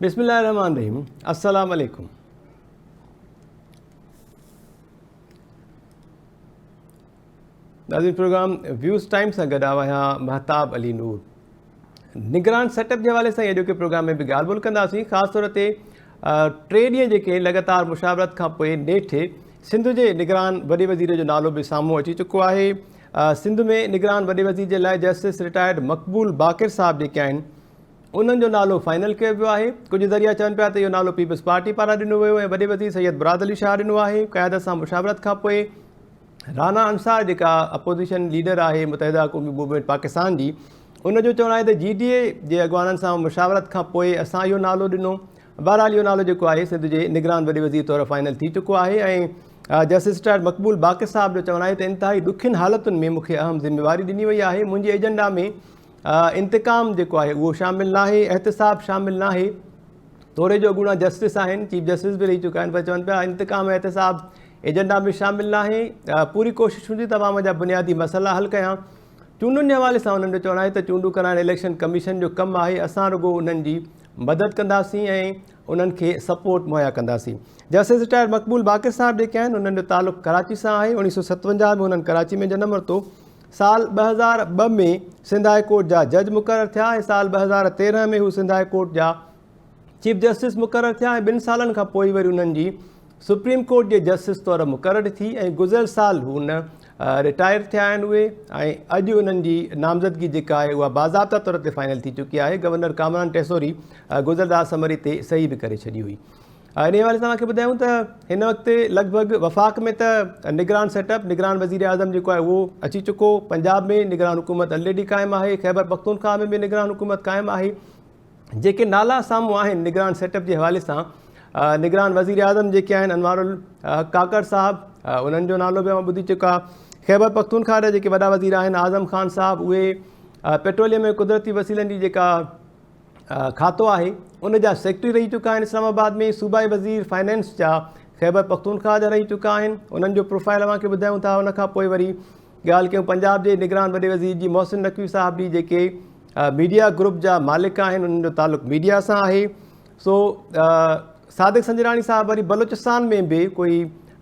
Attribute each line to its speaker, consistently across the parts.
Speaker 1: بسم الله الرحمن الرحيم السلام عليڪم ناظرين پروگرام ويوز ٽائيم سان گڏ آهيان مهتاب علي نور نگران سيٽ اپ جي حوالي سان اڄوڪي پروگرام ۾ به ڳالهه ٻولهه ڪنداسين خاص طور تي ٽي ڏينهن جيڪي لڳاتار مشاورت کان پوء نيٺ سنڌ جي نگران وڏي وزير جو نالو به سامهون اچي چڪو آهي سنڌ ۾ نگران وڏي وزير جي لاء جسٽس رٽائرڊ مقبول باقر صاحب جيڪي آهن انهن جو نالو فائنل ڪيو ويو آهي ڪجهه ذريعا چون پيا ته اهو نالو پيپلز پارٽي پاران ڏنو ويو ۽ وڏي وزير سيد مراد علي شاهه ڏنو آهي قيادت سان مشاورت کان پوء رانا انصار جيڪا اپوزيشن ليڊر آهي متحده قومي موومينٽ پاڪستان جي ان جو چوڻ آهي ته جي ڊي اي جي اڳواڻن سان مشاورت کان پوء اسان اهو نالو ڏنو. بهرحال اهو نالو جيڪو آهي سنڌ جي نگران وڏي وزير طور فائنل ٿي چڪو آهي ۽ جسٽس رٽائرڊ مقبول باقر صاحب جو چوڻ آهي ته انتهائي ڏکين حالتن ۾ مون کي اهم ذميواري ڏني وئي آهي منهنجي ايجنڊا ۾ انتقام جيڪو آهي اهو شامل ناهي احتساب شامل ناهي توڙي جو اڳوڻا جسٽس آهن چيف جسٽس به رهي چڪا آهن پر چون پيا انتقام ۽ احتساب ايجنڊا ۾ شامل ناهي پوري ڪوشش هوندي ته عوام جا بنيادي مسئلا حل ڪيان چونڊن جي حوالي سان انهن جو چوڻ آهي ته چونڊون ڪرائڻ اليڪشن ڪميشن جو ڪم آهي اسان رڳو انهن جي مدد ڪنداسين ۽ انهن کي سپورٽ مهيا ڪنداسين جسٽس رٽائرڊ مقبول باقر صاحب جيڪي آهن انهن جو تعلق ڪراچي سان آهي 1957 ۾ انهن ڪراچي ۾ جنم ورتو سال 2002 ۾ سنڌ هاء ڪورٽ جا جج مقرر ٿيا ۽ سال 2013 ۾ هو سنڌ هاء ڪورٽ جا چيف جسٽس مقرر ٿيا ۽ ٻن سالن کان پوء وري انهن جي سپريم ڪورٽ جي جسٽس طور مقرر ٿي ۽ گذريل سال هو ان رٽائر ٿيا آهن اهي ۽ اڄ انهن جي نامزدگي جيڪا آهي اها باضابطا طور تي فائنل ٿي چڪي آهي گورنر ڪامران ٽيسوري گذريل رات سمري تي صحيح به ڪري ڇڏي هئي انهي حوالي سان اوهان کي ٻڌايون ته هن وقت لڳ ڀڳ وفاق ۾ ته نگران سيٽ اپ نگران وزير اعظم جيڪو آهي اهو اچي چڪو پنجاب ۾ نگران حڪومت الريڊي قائم آهي خيبر پختونخواهه ۾ به نگران حڪومت قائم آهي جيڪي نالا سامهون آهن نگران سيٽ اپ جي حوالي سان نگران وزير اعظم جيڪي آهن انوار الحق ڪاڪڙ صاحب انهن جو نالو به اوهان ٻڌي چڪا خيبر پختونخواهه جا جيڪي وڏا وزير آهن اعظم خان صاحب اهي پيٽروليم ۽ قدرتي وسيلن جي جيڪا کاتو آهي ان جا سيڪريٽري رهي چڪا آهن اسلام آباد ۾ صوبائي وزير فائنانس جا خيبر پختونخواهه جا رهي چڪا آهن انهن جو پروفائل اوهان کي ٻڌايون ٿا ان کان پوء وري ڳالهه ڪيون پنجاب جي نگران وڏي وزير جي محسن نقوي صاحب جي جيڪي ميڊيا گروپ جا مالڪ آهن انهن جو تعلق ميڊيا سان آهي سو صادق سنجراڻي صاحب وري بلوچستان ۾ به ڪوئي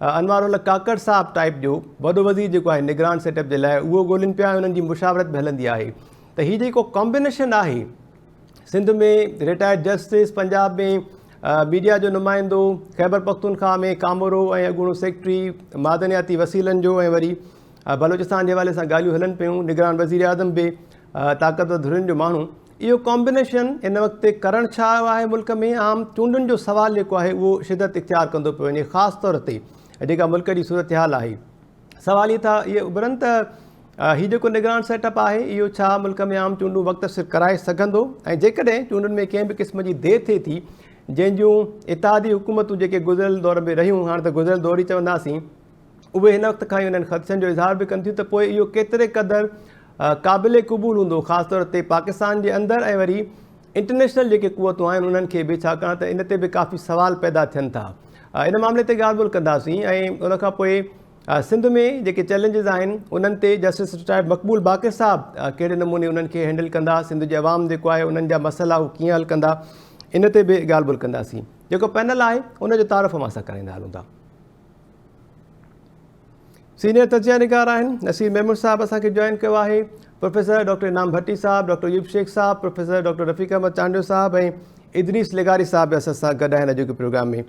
Speaker 1: انوار الله ڪاڪڙ صاحب ٽائپ جو وڏو وزير جيڪو آهي نگران سيٽ اپ جي لاء اهو ڳولين پيا انهن جي مشاورت به هلندي آهي ته هي جيڪو ڪامبينيشن آهي Sindh ۾ retired justice, Punjab ۾ media جو نمائندو، خيبر پختونخواهه ۾ ڪامورو ۽ اڳوڻو سيڪريٽري معدنياتي وسيلن جو ۽ وري بلوچستان جي حوالي سان ڳالهيون هلن پيون، نگران وزيراعظم به طاقتور ڌرين جو ماڻهو، اهو ڪامبينيشن هن وقت ڪرڻ ڇا آيو آهي ملڪ ۾ عام چونڊن جو سوال جيڪو آهي اهو شدت اختيار ڪندو پيو وڃي خاص طور تي جيڪا ملڪ جي صورتحال آهي. سوال اهي ٿا اهي اڀرن ته هي جيڪو نگران سيٽ اپ آهي اهو ڇا ملڪ ۾ عام چونڊون وقت سر ڪرائي سگهندو ۽ جيڪڏهن چونڊن ۾ ڪنهن به قسم جي دير ٿئي ٿي جنهن جون اتحادي حڪومتون جيڪي گذريل دور ۾ رهيون هاڻ ته گذريل دور ئي چونداسين اهي هن وقت کان ئي انهن خدشن جو اظهار به ڪن ٿيون ته پوء اهو ڪيتري قدر قابل قبول هوندو خاص طور تي پاڪستان جي اندر ۽ وري انٽرنيشنل جيڪي قوتون آهن انهن کي به ڇاڪاڻ ته ان تي به ڪافي سوال پيدا ٿين ٿا ان معاملي تي ڳالهه ٻولهه ڪنداسين ۽ ان کان پوء سنڌ ۾ جيڪي چئلينجز آهن انهن تي جسٽس رٽائرڊ مقبول باقر صاحب ڪهڙي نموني انهن کي هينڊل ڪندا سنڌ جي عوام جيڪو آهي انهن جا مسئلا هو ڪيئن حل ڪندا ان تي به ڳالهه ٻولهه ڪنداسين جيڪو پينل آهي ان جو تعارف اوهان سان ڪرائيندا هلون ٿا سينيئر تجزيه نگار آهن نصير ميمڻ صاحب اسان کي جوائن ڪيو آهي پروفيسر ڊاڪٽر انعام ڀٽي صاحب ڊاڪٽر ايوب شيخ صاحب پروفيسر ڊاڪٽر رفيق احمد چانڊيو صاحب ۽ ادريس لغاري صاحب به اسان سان گڏ آهن اڄوڪي پروگرام ۾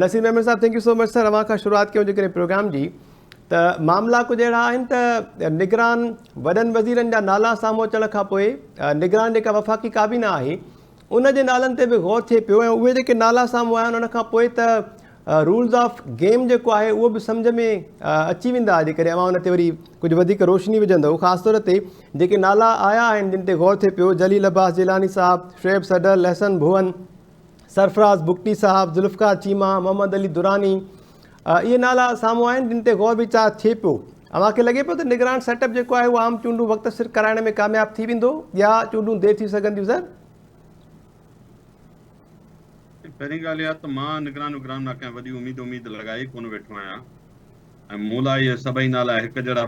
Speaker 1: نصير ميمڻ صاحب thank you so much sir اوهان کان شروعات ڪيون جيڪڏهن پروگرام جي ته معاملا ڪجهه اهڙا آهن ته نگران وڏن وزيرن جا نالا سامهون اچڻ کان پوء نگران جيڪا وفاقي ڪابينا آهي ان جي نالن تي به غور ٿئي پيو ۽ اهي جيڪي نالا سامهون آيا آهن ان کان پوء ته رولز آف گيم جيڪو آهي اهو به سمجهه ۾ اچي ويندا جيڪڏهن اوهان ان تي وري ڪجهه وڌيڪ روشني وجهندو خاص طور تي جيڪي نالا آيا آهن جن تي غور ٿئي پيو جليل عباس جيلاني صاحب شعيب سڊل احسن ڀون سرفراز بگٽي صاحب ذوالفقار چيما محمد علي دراني اهي نالا سامهون آهن جن تي غور ويچار ٿئي پيو اوهان کي لڳي پيو ته نگران سيٽ اپ جيڪو آهي اهو عام چونڊون وقت سر ڪرائڻ ۾ ڪامياب ٿي ويندو يا چونڊون دير ٿي سگهنديون سر؟
Speaker 2: پهرين ڳالهه اها ته مان نگران وگران مان ڪنهن وڏي اميد اميد لڳائي ڪونه ويٺو آهيان ۽ مون لاء اهي سڀئي نالا هڪ جهڙا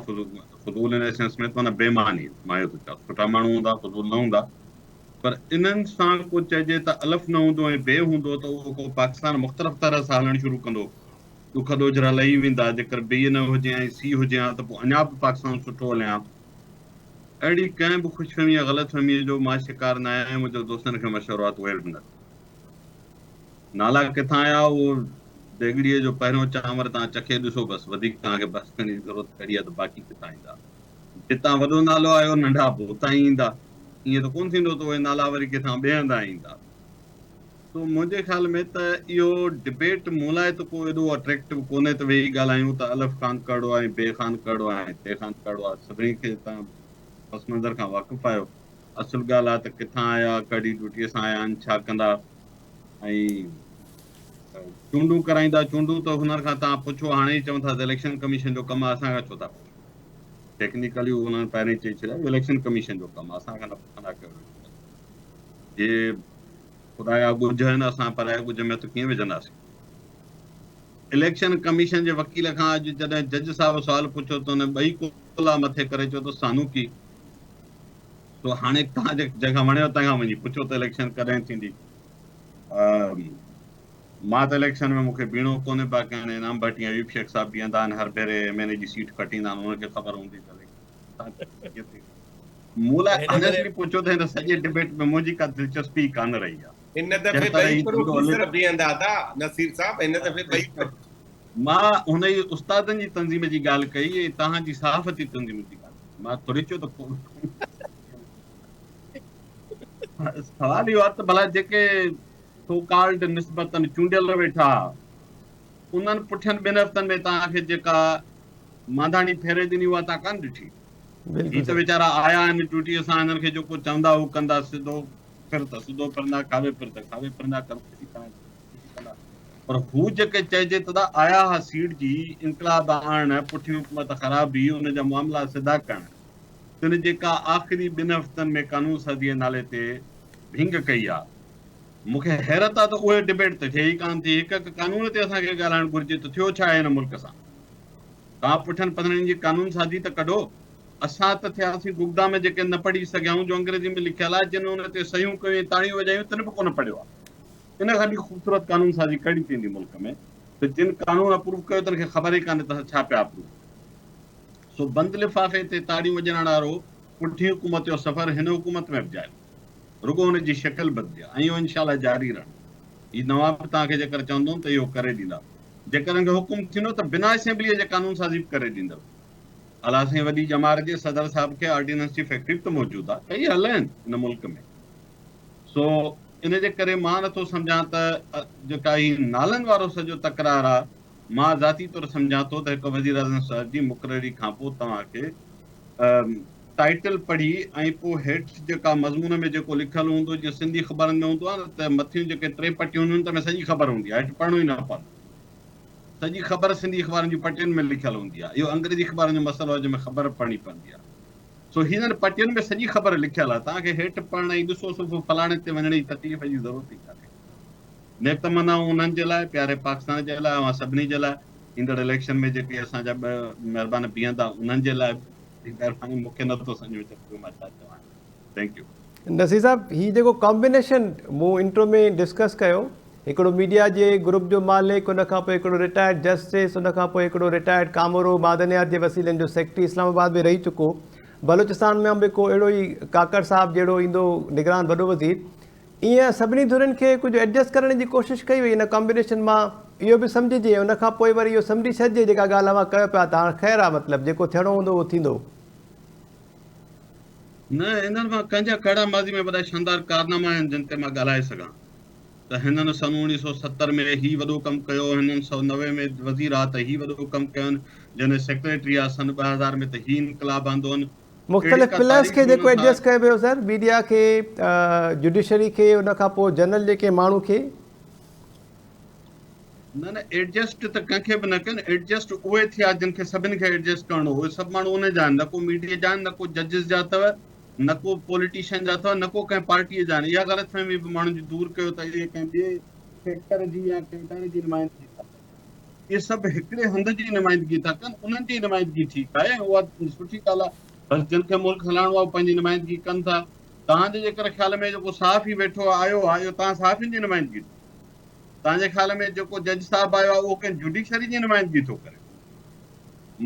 Speaker 2: فضول ان سينس ۾ ته معنيٰ بي معني مان اهو ٿو چوان سٺا ماڻهو هوندا فضول نه هوندا. پر انهن سان ڪو چئجي ته الف نه هوندو ۽ بي هوندو ته اهو ڪو پاڪستان مختلف طرح سان هلڻ شروع ڪندو. ڏک ڏوجهرا لهي ويندا. جيڪر بي نه هجي ۽ سي هجي ها ته پوء اڃا به پاڪستان سٺو هلي ها. اهڙي ڪنهن به خوشفهمي يا غلط فهميء جو مان شڪار نه آهيان ۽ منهنجي دوستن کي مشورو آهي ته اهي به نه ٿين. نالا ڪٿان آيا اهو ديڳڙيء جو پهريون چانور توهان چکي ڏسو بس وڌيڪ توهان کي بحث ڪرڻ جي ضرورت ڪهڙي آهي ته باقي ڪٿان ايندا. جتان وڏو نالو آيو ننڍا به اتان ئي ايندا. ائين ته ڪونه ٿيندو ته اهي نالا وري ڪٿان ٻئي هنڌان ايندا. سو منهنجي خيال ۾ ته اهو ڊبيٽ مون لاء ته ڪو ايڏو اٽريڪٽو ڪونهي ته ويهي ڳالهايون ته الف خان ڪهڙو آهي ۽ بي خان ڪهڙو آهي ۽ تي خان ڪهڙو آهي. سڀني کي توهان پس منظر کان واقف آهيو. اصل ڳالهه آهي ته ڪٿان آيا، ڪهڙي ڊيوٽيء سان آيا آهن، ڇا ڪندا ۽ چونڊون ڪرائيندا. چونڊون ته هنن کان توهان پڇو هاڻي ئي چون ٿا ته اليڪشن ڪميشن جو ڪم آهي اسان کان ڇو ٿا پڇو. ٽيڪنيڪلي انهن پهرين چئي ڇڏيو اليڪشن ڪميشن جو ڪم آهي اسان کان نه پڇندا ڪهڙو جي خدا جا ڳجهه آهن اسان پرائي ڳجهه ۾ هٿ ڪيئن وجهنداسين. اليڪشن ڪميشن جي وڪيل کان اڄ جڏهن جج صاحب سوال پڇيو ته هن ٻئي ڪلها مٿي ڪري چيو ته سانو ڪي سو هاڻي توهان جنهن کان وڻيو تنهن کان وڃي پڇو ته اليڪشن ڪڏهن ٿيندي. مان ته اليڪشن ۾ مون کي بيهڻو ڪونهي باقي هاڻي انعام ڀٽي ۽ ايوب شيخ صاحب بيهندا آهن هر ڀيري ايم اين اي جي سيٽ کٽيندا آهن انهن کي خبر هوندي ته اليڪشن ڪيئن ٿيندي. مون لاء آنيسٽلي پڇو ته هن سڄي ڊبيٽ ۾ منهنجي ڪا دلچسپي ئي ڪانه رهي آهي.
Speaker 3: هن دفعي ٻئي پروفيسر بيهندا ادا نصير صاحب هن دفعي ٻئي.
Speaker 2: مان هن ئي استادن جي تنظيم جي ڳالهه ڪئي ۽ توهان جي صحافتي تنظيم جي ڳالهه ڪئي مان ٿوري چيو ته سوال اهو آهي ته ڀلا جيڪي سو ڪالڊ نسبتاً چونڊيل ويٺا انهن پٺين ٻن هفتن ۾ توهان کي جيڪا مانڌاڻي ڦيري ڏني اها توهان ڪانه ڏٺي. هي ته ويچارا آيا آهن ڊيوٽيء سان هنن کي جيڪو چوندا هو ڪندا سڌو ڦر ته سڌو ڦرندا کاٻي ڦر ته کاٻي ڦرندا ڪرپشن ڪندا پر هو جيڪي چئجي ته دا آيا ها سيڙجي انقلاب آڻڻ پٺين حڪومت خراب هئي ان جا معاملا سڌا ڪرڻ تن جيڪا آخري ٻن هفتن ۾ قانون سازيء نالي تي ڀينگ ڪئي آ مون کي حيرت آ ته اهي ڊبيٽ ته ٿئي ئي ڪانه ٿي. هڪ هڪ قانون تي اسان کي ڳالهائڻ گهرجي ته ٿيو ڇا آهي هن ملڪ سان. توهان پٺين پڌرين جي قانون سازي ته ڪڍو. اسان ته ٿياسين گگدام جيڪي نه پڙهي سگهيائون جو انگريزي ۾ لکيل آهي جن ان تي صحيحون ڪيون ۽ تاڙيون وڄايون تن به ڪونه پڙهيو آهي. ان کان به خوبصورت قانون سازي ڪهڙي ٿيندي ملڪ ۾ ته جن قانون اپروو ڪيو تن کي خبر ئي ڪانهي ته اسان ڇا پيا اپروو ڪيون. سو بند لفافي تي تاڙيون وڄائڻ وارو پٺين حڪومت جو سفر هن حڪومت ۾ به جاري. رڳو ان جي شڪل بدلي آهي ۽ اهو انشاء الله جاري رهندو. هي نواب به توهان کي جيڪر چوندو ته اهو ڪري ڏيندا. جيڪر ان کي حڪم ٿيندو ته بنا اسيمبليء جي قانون سازي به ڪري ڏيندو. الله سائين وڏي ڄمار جي صدر صاحب کي آرڊيننس جي فيڪٽري به ته موجود آهي. ڪئي حل آهن هن ملڪ ۾. سو ان جي ڪري مان نٿو سمجهان ته جيڪا هي نالن وارو سڄو تڪرار آهي مان ذاتي طور سمجهان ٿو ته هڪ وزيراعظم صاحب جي مقرري کانپوء توهان کي ٽائيٽل پڙهي ۽ پوء هيٺ جيڪا مضمون ۾ جيڪو لکيل هوندو جيئن سنڌي اخبارن ۾ هوندو آهي نه ته مٿيون جيڪي ٽي پٽيون هونديون آهن تنهن ۾ سڄي خبر هوندي آهي هيٺ پڙهڻو ئي نه پوندو سڄي خبر سنڌي اخبارن جي پٽين ۾ لکيل هوندي آهي اهو انگريزي اخبارن جو مسئلو آهي جنهن ۾ خبر پڙهڻي پوندي آهي سو هنن پٽين ۾ سڄي خبر لکيل آهي توهان کي هيٺ پڙهڻ ۽ ڏسو صفحو فلاڻي تي وڃڻ جي تڪليف جي ضرورت ئي ڪانهي. نيڪ تمنائون انهن جي لاء، پياري پاڪستان جي لاء، اوهان سڀني جي لاء، ايندڙ اليڪشن ۾ جيڪي اسان جا ٻه مهربان بيهندا انهن جي لاء به مهرباني مون کي نٿو سمجهه ۾ اچي ته مان ڇا چوان thank you.
Speaker 1: Naseer صاحب هي جيڪو ڪامبينيشن مون انٽرو ۾ ڊسڪس ڪيو هڪڙو ميڊيا جي گروپ جو مالڪ ان کان پوء هڪڙو رٽائرڊ جسٽس ان کان پوء هڪڙو رٽائرڊ ڪامورو معدنيات جي وسيلن جو سيڪريٽري اسلام آباد ۾ رهي چڪو بلوچستان مان به ڪو اهڙو ئي ڪاڪڙ صاحب جهڙو ايندو نگران وڏو وزير ايئن سڀني ڌرين کي ڪجهه ايڊجسٽ ڪرڻ جي ڪوشش ڪئي وئي ان ڪامبينيشن مان اهو به سمجهجي ۽ ان کان پوء وري اهو سمجهي ڇڏجي جيڪا ڳالهه اوهان ڪيو پيا ته هاڻ خير آ مطلب جيڪو ٿيڻو هوندو اهو ٿيندو.
Speaker 2: نه انهن مان ڪنهن جا ڪهڙا ماضي ۾ وڏا شاندار ڪارناما آهن جن تي مان ڳالهائي سگهان ته هنن سن 1970 ۾ هي وڏو ڪم ڪيو هنن 190 ۾ وزير آ ته هي وڏو ڪم ڪيون جڏهن سيڪريٽري آ سن 2000 ۾ ته هي انقلاب آندو هن
Speaker 1: مختلف پلرز کي جيڪو ايڊجسٽ ڪيو ويو سر ميڊيا کي جوڊيشري کي ان کان پوء جنرل جي ڪنهن ماڻهو کي.
Speaker 2: نه نه ايڊجسٽ ته ڪنهن کي به نه ڪن ايڊجسٽ اهي ٿيا جن کي سڀن کي ايڊجسٽ ڪرڻو هو اهي سڀ ماڻهو انهن جا آهن نه ڪو ميڊيا جا آهن نه ڪو ججز جا اٿو نه ڪو پوليٽيشن جا اٿو نه ڪو ڪنهن پارٽي جا آهن اها غلط فهمي به ماڻهن جي دور ڪيو ته اهي ڪنهن ٻئي سيڪٽر جي يا ڪنهن اداري جي نمائندگي ٿا ڪن. اهي سڀ هڪڙي هنڌ جي نمائندگي ٿا ڪن، انهن جي نمائندگي ٺيڪ آهي ۽ اها سٺي ڳالهه آهي، بس جن کي ملڪ هلائڻو آهي اهي پنهنجي نمائندگي ڪن ٿا. توهان جي جيڪر خيال ۾ جيڪو صحافي ويٺو آيو آهي اهو توهان صحافين جي نمائندگي ٿو ڪري. توهان جي خيال ۾ جيڪو جج صاحب آيو آهي اهو ڪنهن جوڊيشري جي نمائندگي ٿو ڪري.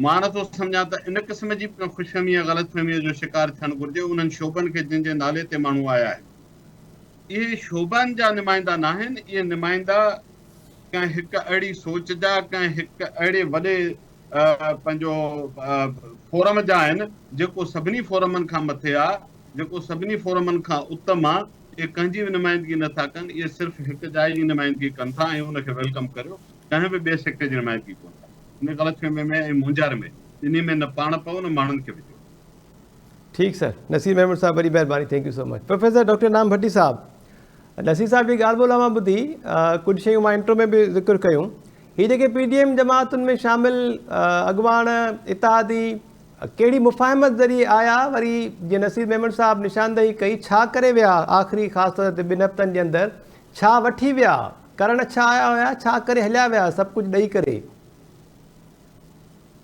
Speaker 2: مان نه ٿو سمجهان ته ان قسم جي به ڪنهن خوشفهمي يا غلط فهميء جو شڪار ٿيڻ گهرجي. انهن شعبن کي جن جي نالي تي ماڻهو آيا آهن، اهي شعبن جا نمائندا ناهن، اهي نمائندا ڪنهن هڪ اهڙي سوچ جا، ڪنهن هڪ اهڙي وڏي پنهنجو فورم جا آهن، جيڪو سڀني فورمن کان مٿي آ، جيڪو سڀني فورمن کان اتم آ. اهي ڪنهن جي به نمائندگي نه ٿا ڪن، اهي صرف هڪ جاء جي نمائندگي ڪن ٿا ۽ ان کي welcome ڪريو. ڪنهن به ٻئي سيڪٽر جي نمائندگي ڪونه ٿا ڪن. ان غلط فهمي ۾ ۽ مونجهاري ۾ ٻنهي ۾ نه پاڻ پئو نه ماڻهن کي وجهو.
Speaker 1: ٺيڪ سر نصير محمود صاحب وڏي مهرباني thank you so much professor doctor Inam Bhatti صاحب نصير صاحب جي ڳالهه ٻولهه مان ٻڌي ڪجهه شيون مان انٽرو ۾ به ذڪر ڪيون هي جيڪي پي ڊي ايم جماعتن ۾ شامل اڳواڻ اتحادي ڪهڙي مفاهمت ذريعي آيا وري جيئن نصير ميمڻ صاحب نشاندهي ڪئي ڇا ڪري ويا آخري خاص طور تي ٻن هفتن جي اندر ڇا وٺي ويا؟ ڪرڻ ڇا آيا هيا؟ ڇا ڪري هليا ويا؟ سڀ ڪجهه ڏئي ڪري.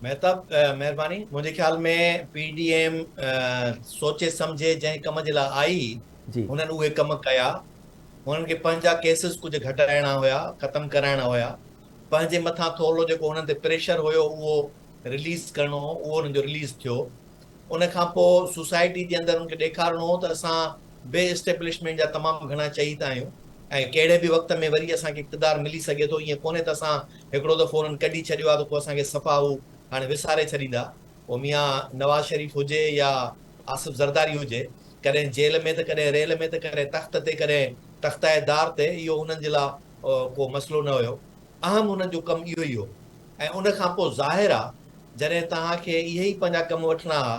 Speaker 4: مهتاب مهرباني منهنجي خيال ۾ پي ڊي ايم سوچي سمجهي جنهن ڪم جي لاء آئي هنن اهي ڪم ڪيا هنن کي پنهنجا ڪيسز ڪجهه گهٽائڻا هيا ختم ڪرائڻا هيا پنهنجي مٿان ٿورڙو جيڪو هنن تي پريشر هيو اهو رليز ڪرڻو هو اهو هنن جو رليز ٿيو ان کان پوء سوسائٽي جي اندر ان کي ڏيکارڻو هو ته اسان به اسٽيبلشمينٽ جا تمام گهڻا چهيت آهيون ۽ ڪهڙي به وقت ۾ وري اسان کي اقتدار ملي سگهي ٿو ائين ڪونهي ته اسان هڪڙو دفعو انهن ڪڍي ڇڏيو آهي ته پوء اسان کي صفا هو هاڻي وساري ڇڏيندا پوء ميان نواز شريف هجي يا آصف زرداري هجي ڪڏهن جيل ۾ ته ڪڏهن ريل ۾ ته ڪڏهن تخت تي ڪڏهن تخته دار تي اهو انهن جي لاء ڪو مسئلو نه هيو اهم انهن جو ڪم اهو ئي هو ۽ ان کان پوء ظاهر آ جڏهن توهان کي اهي ئي پنهنجا ڪم وٺڻا ها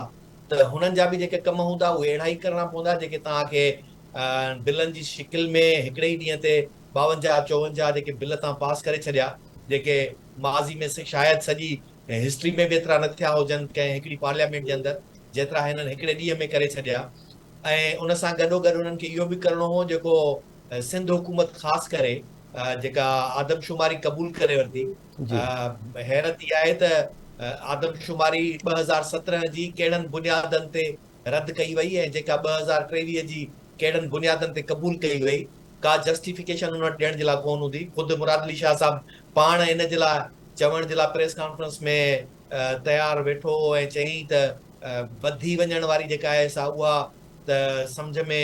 Speaker 4: ته هنن جا به جيڪي ڪم هوندا اهي اهڙا ئي ڪرڻا پوندا جيڪي توهان کي بلن جي شڪل ۾ هڪڙي ئي ڏينهن تي 52 54 جيڪي بل توهان پاس ڪري ڇڏيا جيڪي ماضي ۾ شايد سڄي هسٽري ۾ به ايترا نه ٿيا هجن ڪنهن هڪڙي پارليامينٽ جي اندر جيترا هنن هڪڙي ڏينهن ۾ ڪري ڇڏيا ۽ ان سان گڏوگڏ انهن کي اهو به ڪرڻو هو جيڪو سنڌ حڪومت خاص ڪري جيڪا آدمشماري قبول ڪري ورتي. حيرت اها آهي ته آدمشماري 2017 جي ڪهڙن بنيادن تي رد ڪئي وئي ۽ جيڪا 2023 جي ڪهڙن بنيادن تي قبول ڪئي وئي، ڪا جسٽيفڪيشن ان وٽ ڏيڻ جي لاء ڪونه هوندي. خود مراد علي شاهه صاحب پاڻ ان جي لاء چوڻ جي لاء پريس ڪانفرنس ۾ تيار ويٺو هو ۽ چيائين ته وڌي وڃڻ واري جيڪا آهي سا اها ته سمجهه ۾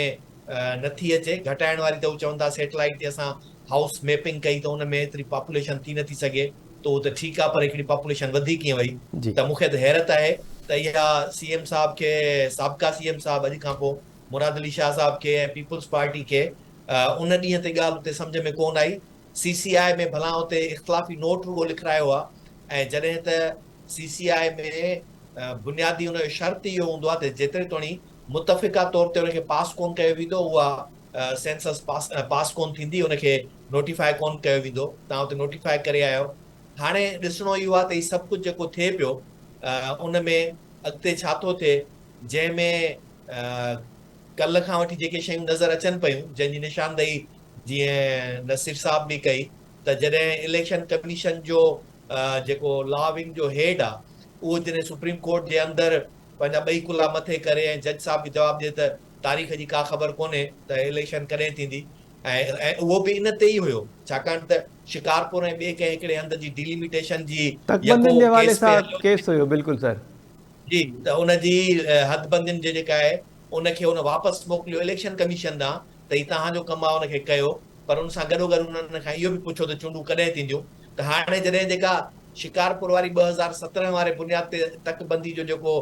Speaker 4: نه ٿي اچي، گهٽائڻ واري ته هو چون ٿا سيٽلائيٽ تي اسان هائوس ميپنگ ڪئي ته ان ۾ ايتري پاپوليشن ٿي نه ٿي سگهي ته اهو ته ٺيڪ آهي پر هڪڙي پاپوليشن وڌي ڪيئن وئي ته مون کي ته حيرت آهي ته اها سي ايم صاحب کي سابقه سي ايم صاحب اڄ کان پوء مراد علي شاهه صاحب کي ۽ پيپلز پارٽي کي ان ڏينهن تي ڳالهه اتي سمجهه ۾ ڪونه آئي سي سي آء ۾ ڀلا اتي اختلافي نوٽ رڳو لکرايو آهي ۽ جڏهن ته سي سي آء ۾ بنيادي ان جو شرط اهو هوندو آهي ته جيتري توڻي متفقه طور تي ان کي پاس ڪونه ڪيو ويندو اها سينسس پاس پاس ڪونه ٿيندي ان کي نوٽيفاء ڪونه ڪيو ويندو توهان اتي نوٽيفاء ڪري آيا آهيو هاڻي ڏسڻو اهو آهي ته هي سڀ ڪجهه جيڪو ٿئي پيو ان ۾ اڳتي ڇا ٿو ٿئي جنهن ۾ ڪلهه کان وٺي جيڪي شيون نظر اچن پيون جنهن جي نشاندهي جيئن نصير صاحب به ڪئي ته جڏهن اليڪشن ڪميشن جو جيڪو لا ونگ جو هيڊ آهي اهو جڏهن سپريم ڪورٽ جي اندر پنهنجا ٻئي ڪلها مٿي ڪري ۽ جج صاحب کي جواب ڏئي ته تاريخ جي ڪا خبر ڪونهي ته اليڪشن ڪڏهن ٿيندي ۽ اهو به ان تي ئي هيو ڇاڪاڻ ته شڪارپور ۽ ٻئي ڪنهن هڪڙي هنڌ جي ڊيليميٽيشن جي
Speaker 1: تڪبندين جي حوالي سان ڪيس هيو بلڪل سر.
Speaker 4: جي ته ان جي حدبندين جي جيڪا آهي ان کي ان واپس موڪليو اليڪشن ڪميشن ڏانهن ته هي توهان جو ڪم آهي ان کي ڪيو پر ان سان گڏوگڏ انهن کان اهو به پڇيو ته چونڊون ڪڏهن ٿينديون ته هاڻي جڏهن جيڪا شڪارپور واري 2017 واري بنياد تي تڪ بندي جو جيڪو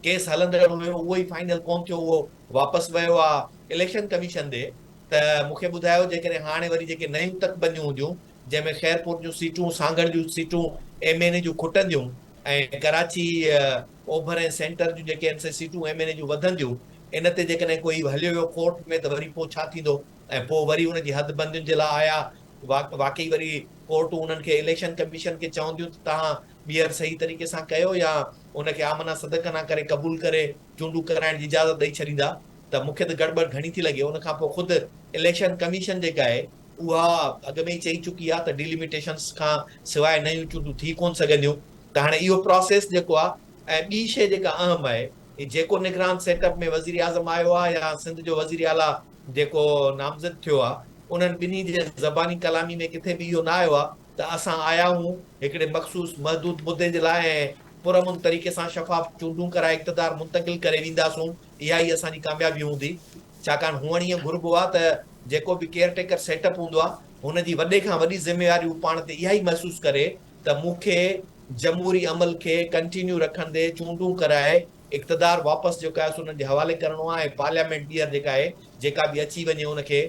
Speaker 4: ڪيس هلندڙ هيو اهو ئي فائنل ڪونه ٿيو اهو واپس ويو آ اليڪشن ڪميشن ڏي ته مون کي ٻڌايو جيڪڏهن هاڻي وري جيڪي نيون تڪ بنديون هونديون جنهن ۾ خيرپور جون سيٽون سانگهڙ جون سيٽون ايم اين اي جون کٽنديون ۽ ڪراچي اوڀر ۽ سينٽر جون جيڪي آهن سي سيٽون ايم اين اي جون وڌنديون ان تي جيڪڏهن ڪوئي هليو ويو ڪورٽ ۾ ته وري پوء ڇا ٿيندو ۽ پوء وري ان جي حد بندين جي لاء آيا واقعي وري ڪورٽون انهن کي اليڪشن ڪميشن کي چونديون ته توهان ٻيهر صحيح طريقي سان ڪيو يا ان کي آمنا صدقنا ڪري قبول ڪري چونڊون ڪرائڻ جي اجازت ڏئي ڇڏيندا ته مون کي ته گڙٻڙ گهڻي ٿي لڳي ان کان پوء خود اليڪشن ڪميشن جيڪا آهي اها اڳ ۾ ئي چئي چڪي آهي ته ڊيليميٽيشنس کان سواء نيون چونڊون ٿي ڪونه سگهنديون ته هاڻي اهو پراسيس جيڪو آهي ۽ ٻي شيء جيڪا اهم آهي. جيڪو نگران سيٽ اپ ۾ وزيراعظم آيو آهي يا سنڌ جو وزيراعليٰ جيڪو نامزد ٿيو آهي، انهن ٻنهي جي زباني ڪلامي ۾ ڪٿي به اهو نه آيو آهي ته اسان آيا آهيون هڪڙي مخصوص محدود مدي جي لاء ۽ پرامن طريقي سان شفاف چونڊون ڪرائي اقتدار منتقل ڪري وينداسون، اها ئي اسان جي ڪاميابي هوندي. ڇاڪاڻ هئڻ ائين گهربو آهي ته جيڪو به ڪيئر ٽيڪر سيٽ اپ هوندو آهي، هن جي وڏي کان وڏي ذميواري هو پاڻ تي اها ئي محسوس ڪري ته مون کي جمهوري عمل کي ڪنٽينيو رکندي چونڊون ڪرائي اقتدار واپس جيڪو آهي سو انهن جي حوالي ڪرڻو آهي ۽ پارليامينٽ ٻيهر جيڪا آهي جيڪا به اچي وڃي ان کي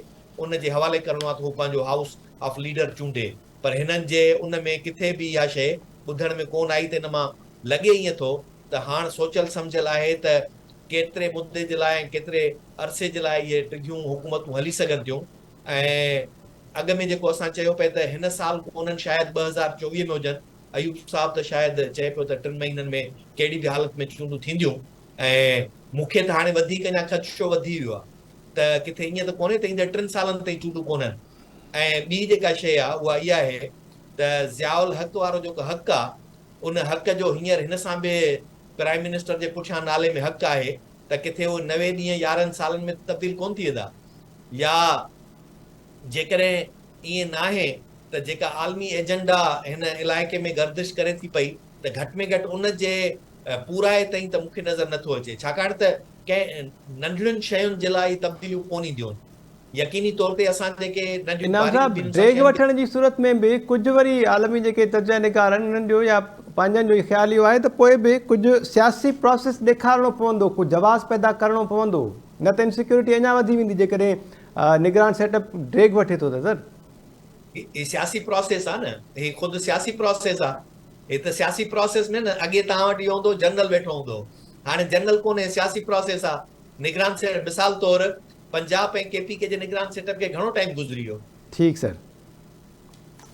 Speaker 4: ان جي حوالي ڪرڻو آهي ته هو پنهنجو هائوس آف ليڊر چونڊي پر هنن جي ان ۾ ڪٿي به اها شيء ٻڌڻ ۾ ڪونه آئي ته ان مان لڳي ائين ٿو ته هاڻ سوچيل سمجهيل آهي ته ڪيتري مدي جي لاء ۽ ڪيتري عرصي جي لاء اهي ڊگهيون حڪومتون هلي سگهن ٿيون ۽ اڳ ۾ جيڪو اسان چيو پئي ته هن سال ڪونهن شايد 2024 ۾ هجن، ايوب صاحب ته شايد چئي پيو ته ٽن مهينن ۾ ڪهڙي به حالت ۾ چونڊون ٿينديون ۽ مون کي ته هاڻي وڌيڪ اڃا خدشو وڌي ويو آهي ته ڪٿي ائين ته ڪونهي ته ايندڙ ٽن سالن تائين چونڊون ڪونهن ۽ ٻي جيڪا شيء آهي اها اها آهي ته ضياء الحق وارو جيڪو حق آهي ان حق جو هينئر هن سان به پرائم منسٽر جي پٺيان نالي ۾ حق آهي ته ڪٿي اهو 90 ڏينهن 11 سالن ۾ تبديل ڪونه ٿي ويندا يا جيڪڏهن ائين ناهي ته جيڪا عالمي ايجنڊا هن علائقي ۾ گردش ڪري ٿي پئي ته گهٽ ۾ گهٽ ان جي پورائي تائين ته مون کي نظر نٿو اچي ڇاڪاڻ ته ڪنهن ننڍڙين شين جي لاء اهي تبديليون ڪونه اينديون آهن. يقيني طور تي اسان جيڪي ننڍيون
Speaker 1: انعام
Speaker 4: باريڪ
Speaker 1: صاحب
Speaker 4: بينن سان
Speaker 1: ڊيگهه
Speaker 4: شين کي
Speaker 1: وٺڻ جي صورت ۾ به ڪجهه وري عالمي جيڪي تجزيه نگار آهن انهن جو يا پنهنجن جو خيال اهو آهي ته پوء به ڪجهه سياسي پراسيس ڏيکارڻو پوندو ڪو جواز پيدا ڪرڻو پوندو نه ته انسيڪيورٽي اڃا وڌي ويندي جيڪڏهن نگران سيٽ اپ ڊيگهه وٺي ٿو ته سر.
Speaker 4: هي سياسي پراسيس آ نه هي خود سياسي پراسيس آ هي ته سياسي پراسيس ۾ نه اڳي توهان وٽ اهو هوندو هو جنرل ويٺو هوندو هو هاڻي جنرل ڪونهي سياسي پراسيس آ نگران سيٽ مثال طور پنجاب ۽ ڪي پي ڪي جي نگران سيٽ اپ کي گهڻو ٽائيم گذري ويو.
Speaker 1: ٺيڪ سر.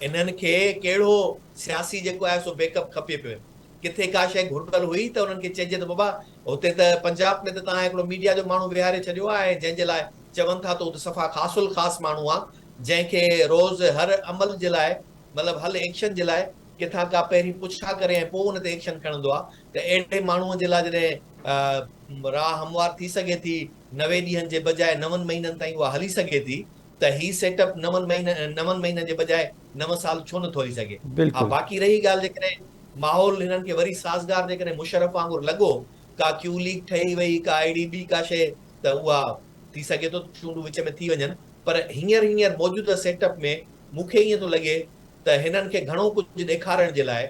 Speaker 4: انهن کي ڪهڙو سياسي جيڪو آهي سو بيڪ اپ کپي پيو. ڪٿي ڪا شيء گهربل هئي ته انهن کي چئجي ته بابا هتي ته پنجاب ۾ ته توهان هڪڙو ميڊيا جو ماڻهو ويهاري ڇڏيو آهي ۽ جنهن جي لاء چون ٿا ته هو ته صفا خاص الخاص ماڻهو آهي جنهن کي روز هر عمل جي لاء مطلب هل ايڪشن جي لاء ڪٿان ڪا پهرين پڇا ڪري ۽ پوء ان تي ايڪشن کڻندو آهي ته اهڙي ماڻهو جي لاء جڏهن راهه هموار ٿي سگهي ٿي 90 ڏينهن جي بجاء نون مهينن تائين اها هلي سگهي ٿي ته هي سيٽ اپ نون مهينن نون مهينن جي بجاء نو سال ڇو نٿو هلي سگهي؟ ها باقي رهي ڳالهه جيڪڏهن ماحول هنن کي وري سازگار جيڪڏهن مشرف وانگر لڳو ڪا ڪيو ليگ ٺهي وئي ڪا اهڙي ٻي ڪا شيء ته اها ٿي سگهي ٿو ته چونڊون وچ ۾ ٿي وڃن پر هينئر هينئر موجوده سيٽ اپ ۾ مون کي ائين ٿو لڳي ته هنن کي گهڻو ڪجهه ڏيکارڻ جي لاء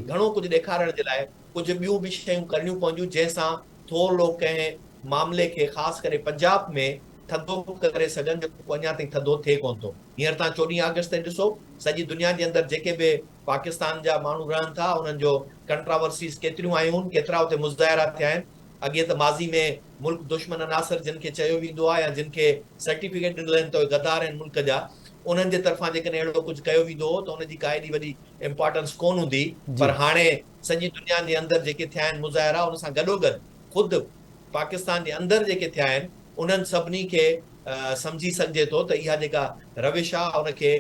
Speaker 4: گهڻو ڪجهه ڏيکارڻ جي لاء ڪجهه ٻيون به شيون ڪرڻيون پونديون جنهن سان ٿورڙو ڪنهن معاملي کي خاص ڪري پنجاب ۾ ٿڌو ڪري سگهن جيڪو اڃا تائين ٿڌو ٿئي ڪونه ٿو. هينئر توهان 14 آگسٽ تائين ڏسو سڄي دنيا جي اندر جيڪي به پاڪستان جا ماڻهو رهن ٿا انهن جو ڪنٽراورسيز ڪيتريون آيون ڪيترا اتي مظاهرا ٿيا آهن. اڳي ته ماضي ۾ ملڪ دشمن عناصر جن کي چيو ويندو آهي يا جن کي سرٽيفڪيٽ ڏنل آهن ته اهي غدار آهن ملڪ جا انهن جي طرفان جيڪڏهن اهڙو ڪجهه ڪيو ويندو هو ته ان جي ڪا ايڏي وڏي امپارٽنس ڪونه هوندي پر هاڻي سڄي دنيا جي اندر جيڪي ٿيا آهن مظاهرا ان سان گڏوگڏ خود پاڪستان جي اندر جيڪي ٿيا آهن انهن سڀني کي سمجهي سگهجي ٿو ته اها جيڪا روش آهي ان کي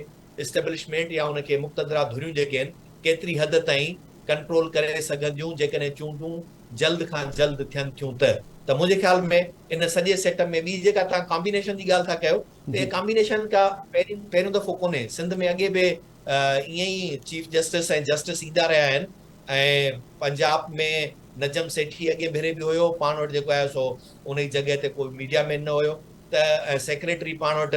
Speaker 4: اسٽيبلشمينٽ يا ان کي مقتدره ڌريون جيڪي آهن ڪيتري حد تائين ڪنٽرول ڪري سگهنديون جيڪڏهن چونڊون جلد کان جلد ٿين ٿيون ته ته منهنجي خيال ۾ ان سڄي سيٽ اپ ۾ ٻي جيڪا توهان ڪامبينيشن جي ڳالهه ٿا ڪيو ته اها ڪامبينيشن ڪا پهرين پهريون دفعو ڪونهي سنڌ ۾ اڳي به ائين ئي چيف جسٽس ۽ جسٽس ايندا رهيا آهن ۽ پنجاب ۾ نجم سيٺي اڳئين ڀيري به هيو پاڻ وٽ جيڪو آهي سو انهي جڳهه تي ڪو ميڊيا مين نه هيو ته سيڪريٽري پاڻ وٽ